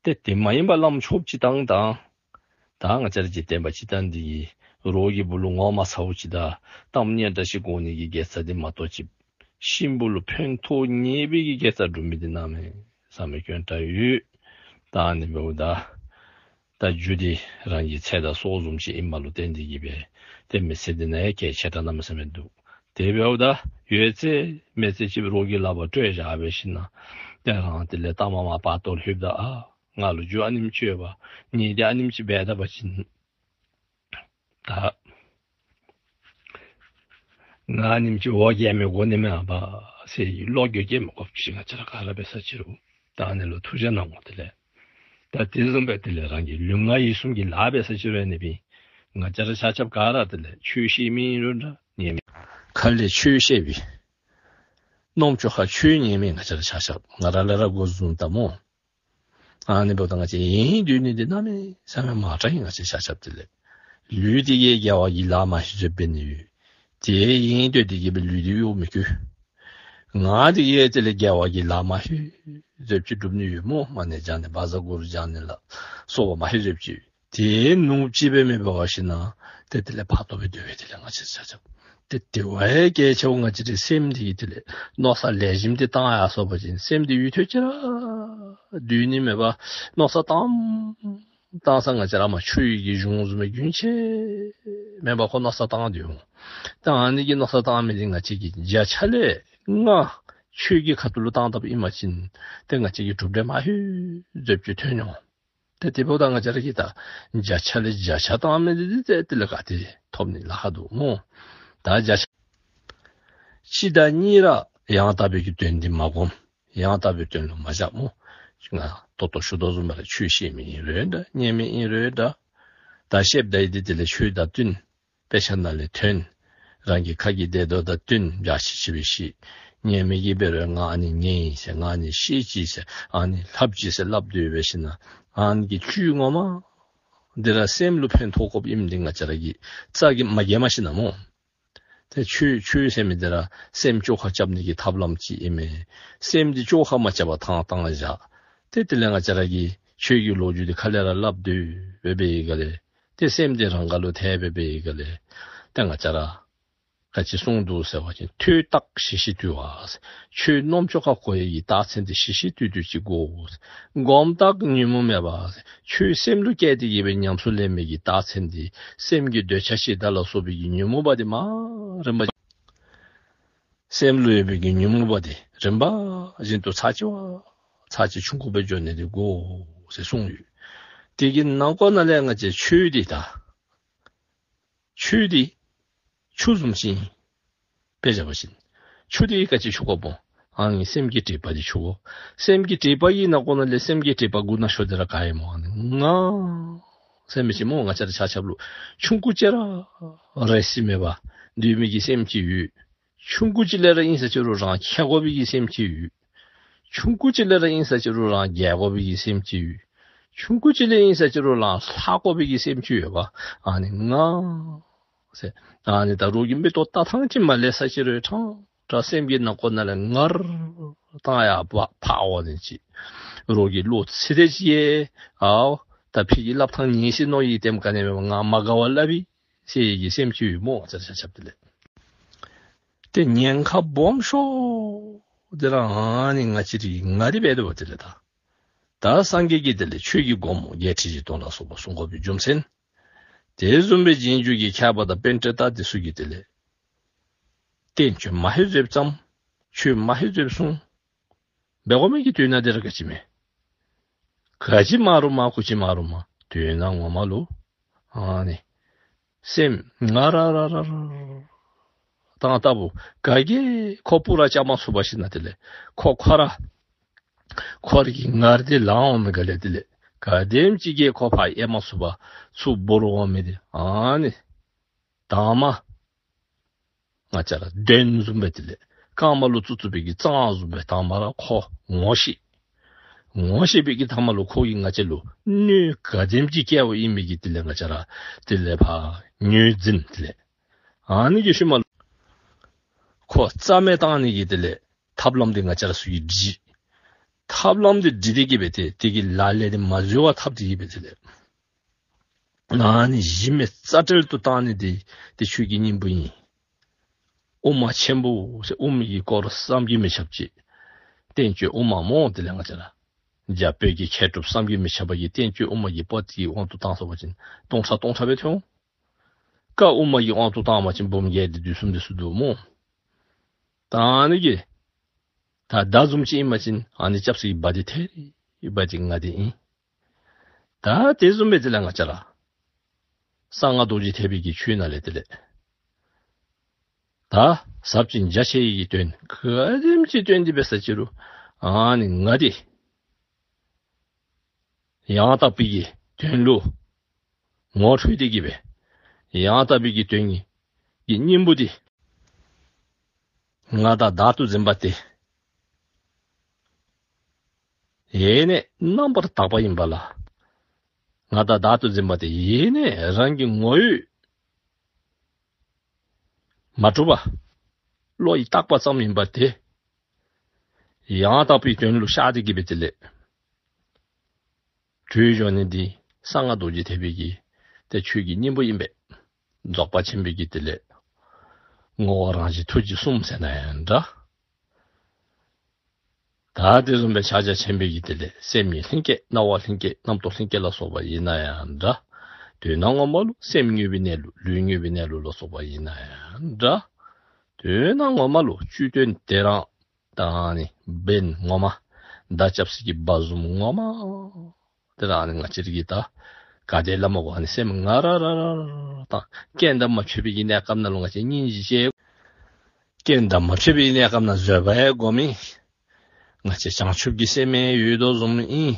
ཏེ་དེ་མ་ཡིན་པར་བླམ་ཆོསཔ་སྤྱིར་བཏང་དང་ད་ང་བཅས་ར་འཇིག་རྟེན་པ་སྤྱིར་བཏང་འདི་གིས་རོགས་ཀྱི་བུ་ལུ་ངོ་མ་ཚཝ་ཅིག་དང་གཏམ་སྙན་གྲགས་ཅིག་གོ་ནི་གི་དགེ་རྩ་འདི་མ་གཏོགས་ཅིག་གཤིན་པོ་ལུ་ཕན་ཐོགས་ངེས་པའི་གི་དགེ་རྩ་སྒྲུབ་མི་འདི་གནམ་མེད་ས་མེད་དཀོན་དྲགས་ཡོད། ད་ཨ་ནི་འབདཝ་ད་ད་རྒྱུ་འདི་རང་གི་ཚེ་དང་སྲོག་བཟུམ་ཅིག་ཨིནམ་ལུ་བརྟེན་ཏེ་གི་སྦེ་ཏེ་མི་ཚེ་འདི་ནང་ཡང་གལ་ཆེ་དྲགས་གནམ་མེད་ས་མེད་འདུག། དེ་འབདཝ་ད་ཡོད་ཚད་མེད་ཚད་ཅིག་རོགས་ཀྱི་ལག་པར་སྤྲོད་བཞག་སྦེ་ཞིནམ་ལས་ཏེ་རང་དེ་ལས་ལྟ་མ་མ་པ་ཏོ་ལྷོདཔ་ད་ཨ་ང་ལུ་རྒྱུ་ཨ་ནེམ་ཅིག་ཡོད་པ། ངེ་འདི་ཨ་ནེམ་ཅིག་འབད་ད་པ་ཅིན་ད་ང་ཨ་ནེམ་ཅིག་འོ་བརྒྱལ་མི་དགོ་ནི་མས་པ་ཟེར་བློ་འགྱོད་སྐྱེ་མི་དགོཔ་ཅིག་ང་བཅས་ར་ག་ར་འབད་ས་ཅི་རུང་ད་ཨ་ནི་ལུ་ཐུགས་རྗེ་གནང་དགོ། དེ་ལས་ད་དེ་བཟུམ་སྦེ་དེ་ལས་རང་གི་ལུས་ངག་ཡིད་གསུམ་གྱི་ལཱ་འབད་ས་ཅི་རུང་ཨ་ནི་སྦེ་ང་བཅས་ར་ཆ་ཁྱབ་ག་ར་དེ་ལས་ཆོས་ཤེས་མི་ཨིན་རུང་འདྲ་ཉན་མི་ཁ་ལས་ཆོས་བཤད་པའི་རྣམ་ཅོ་ཁར་ཆོས་ཉན་མི་ང་བཅས་ར་ཆ་ཁྱབ་ང་ར་ལས་ར་འགོ་བཟུང་ད་སྨོ། ཨ་ནི་འབདཝ་ད་ང་བཅས་ཡེངས་སྡོད་ནི་འདི་གནམ་མེད་ས་མེད་མང་དྲགས་ཨིན། ང་བཅས་ཆ་ཁྱབ་དེ་ལས་ལུས་འདི་གིས་དགེ་བ་གི་ལཱ་མ་ཤེས་ཚུ་འབད་ནི་ཡོད། དེ་ཡེངས་སྡོད་དེ་གི་སྦེ་ལུས་འདི་གཡོག་མི་བཀོལ། ང་འདི་གིས་དེ་ལས་དགེ་བ་གི་ལཱ་མ་ཧེ་ཟེར་ཅིག་སྒྲུབ་ནི་ཡོད་སྨོ། མ་ཎི་བགྱང་ནི་བཛྲ་གུ་རུ་བགྱང་ནི་ལ་སོགས་པ་མ་ཧེ་ཟེར་ཅིག་ཡོད། དེ་ནུབ་ཅིག་སྦེ་མེན་པར་འབད་ཞིན་ན་ཏེ་དེ་ལས་ཕར་ཏོ་སྦེ་སྡོད་པས། དེ་ལས་ང་བཅས་ཆ་ཁྱབ་ཏེ་དེ་བ་ཡང་གལ་ཆེཝ་ང་བཅས་རའི་སེམས་འདི་གིས་དེ་ལས་མནོ་བསམ་ལེགས་ཤོམ་འདི་བཏང་ཡར་སོང་པ་ཅིན་སེམས་འདི་ཡུན་ཐུང་ཅིག་ར་སྡོད་ནི་མེད་པར་མནོ་བསམ་བཏངམ་བཏང་ས་ང་བཅས་ར་མ་ཆུ་ཡི་གི་གཞུང་བཟུམ་སྦེ་རྒྱུན་ཆད་མེད་པར་ཁོ་མནོ་བསམ་བཏང་སྡོད་འོང་། ད་ཨ་ནི་གི་མནོ་བསམ་བཏང་མི་འདི་ང་བཅས་ཀྱིས་བརྒྱ་ཆ་ལས་ལྔ་ཆོས་ཀྱི་ཁ་ཐུག་ལུ་བཏང་བཏངམ་ཨིན་པ་ཅིན་ཏེ་ང་བཅས་ཀྱིས་གྲུབ་འབྲས་མ་ཧེ་ཟེར་ཅིག་ཐོན་འོང་། ཏེ་དེ་འབདཝ་ད་ང་བཅས་ར་གིས་ད་བརྒྱ་ཆ་ལས་བརྒྱ་ཆ་བཏང་མི་འདི་ཏེ་དེ་ལས་ག་ཏེ་ཐོབ་ནི་ལཱ་ཁག་འདུག་སྨོ། ད་བརྒྱ་ཆ་གཅིག་དང་གཉིས་ར་ཡང་དག་པའི་གི་དོན་འདི་མ་བསྒོམ། ཡང་དག་པའི་དོན་ལུ་མ་བཞག་སྨོ། ང་ད་ལྟོ་ཞུ་དོ་བཟུམ་སྦེ་ར་ཆོས་བཤད་མི་ཨིན་རུང་འདྲ་ཉན་མི་ཨིན་རུང་འདྲ། ད་བཤདཔ་ད་འདི་དེ་ལས་ཆོས་དང་བསྟུན། དཔེ་ཆ་ནང་ལས་ཐོན། རང་གི་ཁ་གི་བདེ་སྡུག་དང་བསྟུན་འཇའ་ཆི་ཆི་སྦེ་བཤད། ཉན་མི་གིས་འབད་རུང་ང་ཨ་ནི་ཉན་ཡི་ཟེར་ང་ཨ་ནི་ཤེས་ཅི་ཟེར་ཨ་ནི་ལྷབ་ཅི་ཟེར་སླབ་སྡོད་འབད་ཞིན་ན་ཨ་ནི་གི་བཅུད་ངོ་མ་འདི་ར་སེམས་ལུ་ཕན་ཐོགས་དགོཔ་ཨིནམ་འདི་ང་བཅས་ར་གིས་རྩ་གིས་མ་གྱེལ་མ་ཞིན་ན་སྨོ། ཏེ་ཆོས་ཆོས་ཟེར་མི་འདི་ར་སེམས་བཅོ་ཁ་རྐྱབ་ནི་གི་ཐབས་ལམ་ཅིག་ཨིན་མས། སེམས་འདི་བཅོ་ཁ་མ་རྐྱབ་པར་ཐང་བཏང་བཞག། ཏེ་དེ་ལས་ང་བཅས་ར་གིས་ཆོས་ཀྱི་ལོ་རྒྱུས་འདི་ཁ་ལས་ར་སླབ་སྡོད་འབད་བའི་སྒང་ལས་ཏེ་སེམས་འདི་རང་ག་ལུ་ཐལ་འབད་བའི་སྒང་ལས་ཏེ་ང་བཅས་ར་ག་ཅི་གསུངས་འདུག་ཟེར་བ་ཅིན་ཐོས་བརྟགས་ཞི་ཞིང་དུལ་བ། ཆོས་རྣམ་ཅོ་ཁར་གོ་ཡི་གི་རྟགས་མཚན་འདི་ཞི་ཞིང་དུལ་དུལ་ཅིག་དགོ། སྒོམ་རྟགས་ཉོན་མོངས་མེད་པ། ཆོས་སེམས་ལུ་སྐྱེས་ཏེ་གི་སྦེ་ཉམས་སུ་ལེན་མི་གི་རྟགས་མཚན་འདི་སེམས་ཀྱི་འདོད་ཆགས་ཞེ་སྡང་ལ་སོགས་པའི་གི་ཉོན་མོངས་པ་འདི་མ་རིམ་པ་སེམས་ལུ་ཡོད་པའི་གི་ཉོན་མོངས་པ་འདི་རིམ་པ་བཞིན་དུ་ཚར་གཅིག་བ་ཚར་གཅིག་ཆུང་ཀུ་སྦེ་འགྱོ་ནི་འདི་དགོ་ཟེར་གསུངས་ཡོད། དེ་གི་ནང་འཁོད་ནང་ལས་ང་བཅས་ཆོས་འདི་ད་ཆོས་འདི་ཆུ་བཟུམ་ཅིག་ཨིན། དཔེ་བཞག་པ་ཅིན་ཆུ་འདི་ག་ཅི་འཁྱུ་དགོཔ་སྨོ། ཨ་ནི་སེམས་ཀྱི་སྒྲིབ་པ་འདི་འཁྱུ་དགོ། སེམས་ཀྱི་སྒྲིབ་པ་གི་ནང་འཁོད་ནང་ལས་སེམས་ཀྱི་སྒྲིབ་པ་དགུ་ན་ཤོས་འདི་ར་ག་ཨིན་སྨོ། ཨ་ནི་ང་ཟེར་མི་ཅིག་སྨོ། ང་བཅས་ར་ཆ་ཁྱབ་ལུ་ཆུང་ཀུ་ཅིག་ར་རེ་སི་མེད་པར་སྡོད་མི་གི་སེམས་ཅིག་ཡོད། ཆུང་ཀུ་ཅིག་ལས་ར་ཨིན་ས་ཅི་རུང་རང་ཁྱེར་དགོ་པའི་གི་སེམས་ཅིག་ཡོད། ཆུང་ཀུ་ཅིག་ལས་ར་ཨིན་ས་ཅི་རུང་རང་རྒྱལ་དགོ་པའི་གི་སེམས་ཅིག་ཡོད། ཆུང་ཀུ་ཅིག་ལས་ཨིན་ས་ཅི་རུང་རང་ལྷག་དགོ་པའི་གི་སེམས་ཅིག་ཡོད་པ། ཨ་ནི་ང་ཟེར། ཨ་ནི་ད་རོགས་ཀྱིས་མིག་ཏོ་བལྟ་ཐངས་ཅིག་མ་ལེགས་ས་ཅི་རུང་ཕྲང་ཕྲང་སེམས་ཀྱི་ནང་འཁོད་ནང་ལས་ངར་བཏང་ཡར་ཕར་འཕར་འོང་ནི་ཅིག། རོགས་ཀྱིས་བློ་ཚིམ་དེ་ཅིག་ཡེ། ཨའོ་ད་ཕི་གི་སླབ་ཐངས་ཉན་ཤེས་མནོ་ཡི། དེམ་ག་ནི་མེད་པར་ང་མ་དགའ་བར་སླབ་ཨིན་ཟེར་བའི་གི་སེམས་ཅིག་ཡོད་སྨོ། ང་བཅས་ར་ཆ་ཁྱབ་དེ་ལས་ཏེ་ཉེན་ཁ་སྦོམ་ཤོས་འདི་ར་ཨ་ནི་ང་བཅས་རའི་ང་འདི་འབད་དོ་བ་དེ་ལས་ད། ད་སངས་རྒྱས་ཀྱིས་དེ་ལས་ཆོས་ཀྱི་སྒོ་མོ་བརྒྱད་ཁྲི་བཞི་སྟོང་ལ་སོགས་པ་གསུང་དགོ་པའི་རྒྱུ་མཚན། དེ་བཟུམ་སྦེ་རྗེས་འཇུག་གི་མཁས་པ་དང་པཎྜི་ཏ་དེ་ཚུ་གིས་དེ་ལས་བསྟན་བཅོས་མ་ཧེ་བཟོདཔ་ཙམ་ཆོས་མ་ཧེ་བཟོདཔ་གསུང་འབད་དགོ་མི་གི་དོན་དག་འདི་ར་ག་ཅི་མས། ག་ཅི་མ་རུང་མ་གུ་ཅི་མ་རུང་མ་དོན་དག་ངོ་མ་ལུ་ཨ་ནི་སེམས་ང་ར་ར་ར་ར་དང་ལྟ་བུ་ག་གིས་ཁོ་སྤུ་ར་བཅག་མ་ཚུགས་པ་ཞིག་ན་དེ་ལས་ཁོ་ཁོ་ར་ཁོ་རའི་གི་ངར་འདི་ལང་འོང་མི་ག་ལས་དེ་ལས་ག་དེམ་ཅིག་གིས་ཁོ་ཕར་ཨེ་མ་ཚུགས་པར་ཚུར་འབོ་རུང་འོང་མི་འདི་ཨ་ནི་དང་མ་ང་བཅས་ར་གདོན་བཟུམ་སྦེ་དེ་ལས་རྐངམ་ལུ་བཙུགས་བཙུགས་པའི་གི་རྩང་བཟུམ་སྦེ་དང་མ་ར་ཁོ་ངོ་ཤེས། ངོ་ཤེས་པའི་གི་ཐ་མ་ལུ་ཁོ་གིས་ང་བཅས་ལུ་གནོད་ག་དེམ་ཅིག་བཀལཝ་ཨིན་མི་གི་དེ་ལས་ང་བཅས་ར་དེ་ལས་ཕར་ངོས་འཛིན། དེ་ལས་ཨ་ནི་གི་ཤུལ་མ་ལུ་ཁོ་རྩ་མེད་བཏང་ནི་གི་དེ་ལས་ཐབས་ལམ་འདི་ང་བཅས་ར་ཚུ་གིས་བྲིས། ཐབས་ལམ་འདི་བྲིས་ཏེ་གི་སྦེ་ཏེ་དེ་གི་ལ་ལས་འདི་མ་འཛོལ་བར་འཐབ་སྟེ་གི་སྦེ་དེ་ལས་ཨ་ནི་གཞི་མེད་རྩ་བྲལ་དུ་བཏང་ནི་འདི་ཏེ་ཆོས་ཀྱི་སྙིང་པོ་ཨིན། དབུ་མ་ཆེན་པོ་ཟེར་དབུ་མའི་གི་སྐོར་བསམ་གྱིས་མི་ཁྱབ་ཅིག། བསྟན་བཅོས་དབུ་མ་སྨོ། དེ་ལས་ང་བཅས་ར་རྒྱ་བོད་ཀྱི་མཁས་གྲུབ་བསམ་གྱིས་མི་ཁྱབ་པ་གིས་བསྟན་བཅོས་དབུ་མ་གི་པོ་ཏི་གི་དབང་དུ་བཏང་སོང་པ་ཅིན་སྟོང་ཕྲག་སྟོང་ཕྲག་སྦེ་ཐོན་འོང་། བཀའ་དབུ་མ་གི་དབང་དུ་བཏང་པ་ཅིན་འབུམ་བརྒྱད་དེ་དུས་གསུམ་དེ་ཚུ་འདུག་སྨོ། ད་ཨ་ནི་གི་ད་མདའ་བཟུམ་ཅིག་ཨིན་པ་ཅིན་ཨ་ནི་རྐྱབ་ས་གི་བ་འདི་ཐེ་རི་བ་འདི་ང་འདི་ཨིན། ད་དེ་བཟུམ་སྦེ་དེ་ལས་ང་བཅས་ར་གསང་སྔགས་རྡོ་རྗེ་ཐེག་པའི་གི་ཆོས་ནང་ལས་དེ་ལས་ད་ཟབ་ཅིང་རྒྱ་ཆེ་བའི་གི་དོན་ག་དེམ་ཅིག་སྟོན་ཏེ་འབད་ས་ཅི་རུང་ཨ་ནི་ང་འདི་ཡང་དག་པའི་གི་དོན་ལུ་ངོ་འཕྲོད་དེ་གི་སྦེ་ཡང་དག་པའི་གི་དོན་གྱི་སྙིང་པོ་འདི་ང་དང་བདག་ཏུ་འཛིན་པ་དེ་ཡེ་ནས་རྣམ་པར་དག་པ་ཡིན་པ་ལ། ང་དང་བདག་ཏུ་འཛིན་པ་དེ་ཡེ་ནས་རང་གི་ངོ་བོས་མ་གྲུབ་པ་བློ་ཡིས་བཏགས་པ་ཙམ་ཡིན་པ་དེ་ ཡང་དག་པའི་དོན་ལུ་ཤར་ཏེ་གི་སྦེ་དེ་ལས་གྲོལ་འགྱོ་ནི་འདི་གསང་སྔགས་རྡོ་རྗེ་ཐེག་པའི་གི་ཏེ་ཆོས་ཀྱི་སྙིང་པོ་ཨིན་པས། རྫོགས་པ་ཆེན་པོའི་གི་དེ་ལས་ངོ་བོ་རང་བཞིན་ཐུགས་རྗེ་གསུམ་ཟེར་ན་ཡང་འདྲ། ད་དེ་བཟུམ་སྦེ་ཕྱག་རྒྱ་ཆེན་པོའི་གི་དེ་ལས་སེམས་ཉིད་ལྷན་སྐྱེས་སྣང་བ་ལྷན་སྐྱེས་རྣམ་རྟོག་ལྷན་སྐྱེས་ལ་སོགས་པ་ཨིན་ན་ཡང་འདྲ། དོན་དག་ངོ་མ་ལུ་སེམས་དངོས་པོའི་གནས་ལུགས་ལུས་དངོས་པོའི་གནས་ལུགས་ལ་སོགས་པ་ཨིན་ན་ཡང་འདྲ། དོན་དག་ངོ་མ་ལུ་བཅུད་དོན་དེ་རང་ད་ཨ་ནི་བེམ་ངོ་མ་མདའ་རྐྱབ་ས་གི་འབའ་བཟུམ་ངོ་མ་དེ་ར་ཨ་ནི་ང་བཅས་ར་གིས་ད་ག་དེ་སླབ་མ་དགོ། ཨ་ནི་སེམས་ངར་ར་ར་ར་དང་རྐྱེན་དང་མ་ཕྱད་པའི་གི་གནས་སྐབས་ནང་ལུ་ང་བཅས་སྙིང་རྗེ་ཅིག། རྐྱེན་དང་མ་ཕྱད་པའི་གནས་སྐབས་ནང་བཟོད་པ་ཡང་སྒོམ་མི་ང་བཅས་བྱང་ཆུབ་ཀྱི་སེམས་ཡང་ཡོད་དོ་བཟུམ་ཨིན།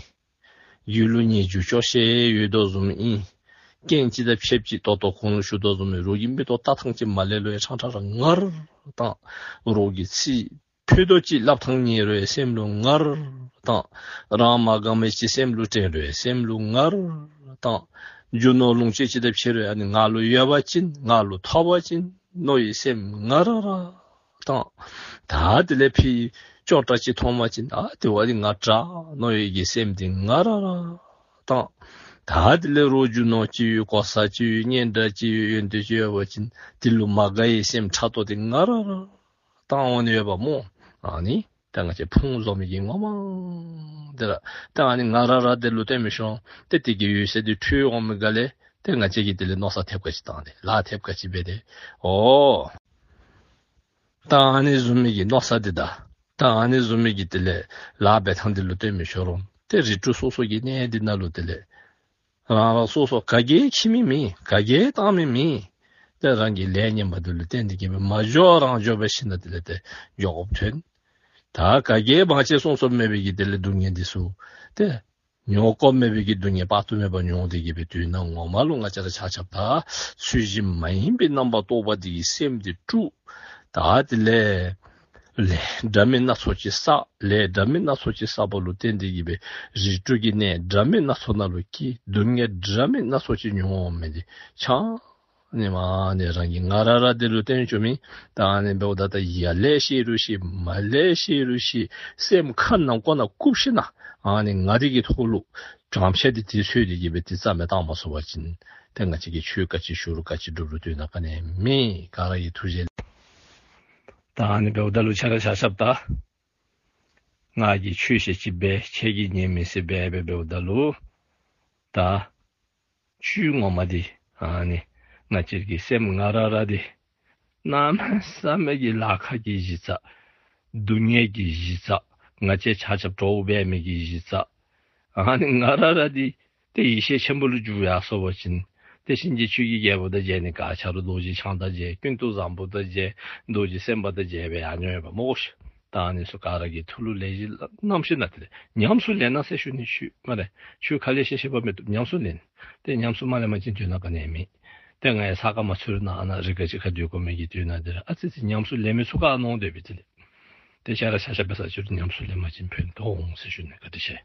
རྒྱུ་ལུ་ཉེས་རྒྱུ་སྐྱོ་ཤས་ཡོད་དོ་བཟུམ་ཨིན། རྐྱེན་ཅིག་དང་ཕྱདཔ་ཅིག་ཏོག་ཏོ་གོང་ལུ་ཞུ་དོ་བཟུམ་ཨིན། རོགས་ཀྱིས་མེ་ཏོག་བཏབ་ཐངས་ཅིག་མ་ལེགས་ལུ་ཡང་ཕྲང་ཕྲང་ར་ངར་དང་། རོགས་ཀྱིས་ཚིག་ཕུད་རྡོག་ཅིག་སླབ་ཐངས་ཉན་རུང་ཡང་སེམས་ལུ་ངར་དང་། རང་མ་དགའ་མི་ཅིག་སེམས་ལུ་དྲན་རུང་ཡང་སེམས་ལུ་ངར་དང་། རྒྱུ་ནོར་ལོངས་སྤྱོད་ཅིག་དང་ཕྱད་རུང་ཡང་ཨ་ནི་ང་ལུ་ཡོད་པ་ཅིན་ང་ལུ་ཐོབ་པ་ཅིན་མནོ་བའི་སེམས་ངར་ར་ར་དང་། ད་དེ་ལས་ཕྱི་ཅོག་འཐདཔ་ཅིག་མཐོང་པ་ཅིན་ཨ་དེ་བ་འདི་ང་དྲག་མནོ་བའི་གི་སེམས་འདི་ངར་ར་ར་དང་། ད་དེ་ལས་རོགས་རྒྱུ་ནོར་ཅིག་ཡོད་གོ་ས་ཅིག་ཡོད་སྙན་གྲགས་ཅིག་ཡོད་ཡོན་ཏན་ཅིག་ཡོད་པ་ཅིན་དེ་ལུ་མ་དགའ་བའི་སེམས་ཕྲག་དོག་འདི་ངར་ར་ར་དང་འོང་ནི་ཡོདཔ་སྨོ། ཨ་ནི་ད་ང་བཅས་ཕུང་བཟོ་མི་གི་ངོ་མ་དེ་ར་ད་ཨ་ནི་ངར་ར་ར་དེ་ལུ་བརྟེན་མི་ཤོང་ཏེ་དེ་གི་འོད་ཟེར་འདི་འཕྲོ་འོང་མི་ག་ལས་ཏེ་ང་བཅས་ཀྱིས་དེ་ལས་མནོ་བསམ་ཐེབས་ཁ་ཅིག་བཏང་སྟེ་ལཱ་ཐེབས་ཁ་ཅིག་འབད་དེ་འོ་ད་ཨ་ནི་བཟུམ་མའི་གི་མནོ་བསམ་འདི་དང་ད་ཨ་ནི་བཟུམ་མའི་གི་དེ་ལས་ལཱ་འབད་ཐངས་འདི་ལུ་བརྟེན་མི་ཤོང་རུང་ཏེ་རིགས་དྲུག་སོ་སོ་གི་གནས་འདི་ནང་ལུ་དེ་ལས་རང་རང་སོ་སོ་ག་གིས་ཁྱིམ་མི་མེད། ག་གིས་བཏང་མི་མེད། ཏེ་རང་གི་ལས་ངན་པ་འདི་ལུ་བརྟེན་ཏེ་གི་སྦེ་མ་འགྱོ་རང་འགྱོ་འབད་ཞིནམ་ལས་དེ་ལས་ཏེ་འགྱོ་དགོཔ་ཐོན། ད་ག་གིས་བང་ཆེན་སྲུང་སོཔ་མེད་པའི་གི་དེ་ལས་སྡུག་བསྔལ་འདི་ཚུ་ཏེ་མྱོང་དགོཔ་མེད་པའི་གི་སྡུག་བསྔལ་དཔག་ཏུ་མེད་པ་མྱོང་སྟེ་གི་སྦེ་དོན་དག་ངོ་མ་ལུ་ང་བཅས་ར་ཆ་ཁྱབ་ད་ཚུལ་བཞིན་མ་ཡིན་པའི་རྣམ་པར་རྟོག་པ་འདི་གིས་སེམས་འདི་དཀྲུགས། ད་དེ་ལས་ལས་འདྲ་མིན་སྣ་ཚོགས་ཅིག་བསགས། ལས་འདྲ་མིན་སྣ་ཚོགས་ཅིག་བསགས་པ་ལུ་བརྟེན་ཏེ་གི་སྦེ་རིགས་དྲུག་གི་གནས་འདྲ་མིན་སྣ་ཚོགས་ནང་ལུ་སྐྱེས། སྡུག་བསྔལ་འདྲ་མིན་སྣ་ཚོགས་ཅིག་མྱོང་མི་འདི་ཆ་ནི་མ་ནི་རང་གི་ངར་ར་ར་དེ་ལུ་བརྟེན་བྱུང་མི། ད་ཨ་ནི་འབདཝ་ད་ད་ཡར་ལས་ཤེས་རུང་ཤེས་མར་ལས་ཤེས་རུང་ཤེས་སེམས་ཁ་ནང་ཁོག་ནང་བཀུག་ཞིནམ་ལས་ཨ་ནི་ངར་འདི་གི་ཐོག་ལུ་བྲམ་ཤ་འདི་དེ་ཚོད་དེ་གི་སྦེ་དེ་རྩ་མེད་བཏང་མ་ཚུགས་པ་ཅིན་ཏེ་ང་བཅས་ཀྱིས་ཆོས་ག་ཅི་ཞུ་རུང་ག་ཅི་སྒྲུབ་རུང་དོན་དག་ག་ནི་མེད། ག་ར་གི་ཐུགས་རྗེ་ལས། ད་ཨ་ནི་འབདཝ་ད་ལུ་ཆ་ར་ཆ་ཁྱབ་ད་ང་གིས་ཆོས་བཤད་ཅི་འབད་ཁྱེད་ཀྱིས་ཉན་མི་སྲིད་འབད་འབད་འབདཝ་ད་ལུ་ད་བཅུད་ངོ་མ་འདི་ཨ་ནི་ང་བཅས་ཀྱི་སེམས་ངར་ར་ར་འདི་གནམ་མེད་ས་མེད་ཀྱི་ལཱ་ཁག་གི་གཞི་རྩ། སྡུག་བསྔལ་གྱི་གཞི་རྩ། ང་བཅས་ཆ་ཁྱབ་འདྲོག་འབད་མི་གི་གཞི་རྩ། ཨ་ནི་ངར་ར་ར་འདི་ཏེ་ཡེ་ཤེས་ཆེན་པོ་ལུ་འགྱུར་ཡར་སོང་པ་ཅིན་ཏེ་གཤིན་རྗེ་ཆོས་ཀྱི་རྒྱལ་པོ་དང་མཇལ་ནི་ག་ཅི་རུང་རྡོ་རྗེ་འཆང་དང་མཇལ། ཀུན་ཏུ་བཟང་པོ་དང་མཇལ། རྡོ་རྗེ་སེམས་དཔའ་དང་མཇལ་སྦེ་ཡར་འགྱོ་ཡོདཔ་སྨོ་ཤིག། ད་ཨ་ནི་ཚུ་ག་ར་གིས་ཐུགས་ལུ་ལེགས་ཤོམ་བསྣམས་ཞིནམ་ལས་དེ་ལས་ཉམས་སུ་ལེན་གནང་ཟེར་ཞུ་ནི་ཞུ་སྨ་རེ། ཆོས་ཁ་ལས་བཤད་བཤདཔ་མི་བཏུབ། ཉམས་སུ་ལེན། ཏེ་ཉམས་སུ་མ་ལེན་པ་ཅིན་དོན་དག་ག་ནི་མེད། ཏེ་ང་ཡང་ས་ཁ་མ་ཚུད་རུང་ནཱ་ཨ་ནཱ་རི་ཁ་ཅིག་ཁར་སྡོད་དགོ་མི་གི་དོན་དག་འདི་ར་ཨ་ཙི་ཙི་ཉམས་སུ་ལེན་མི་ཚུགས་ག་མནོ་སྡོད་པས། དེ་ལས་ཏེ་ཆ་ར་ཆ་ཁྱབ་འབད་ས་ཅིག་རུང་ཉམས་སུ་ལེན་པ་ཅིན་ཕན་ཐོགས་འོང་ཟེར་ཞུ་ནི། བཀའ་དྲིན་ཆེ།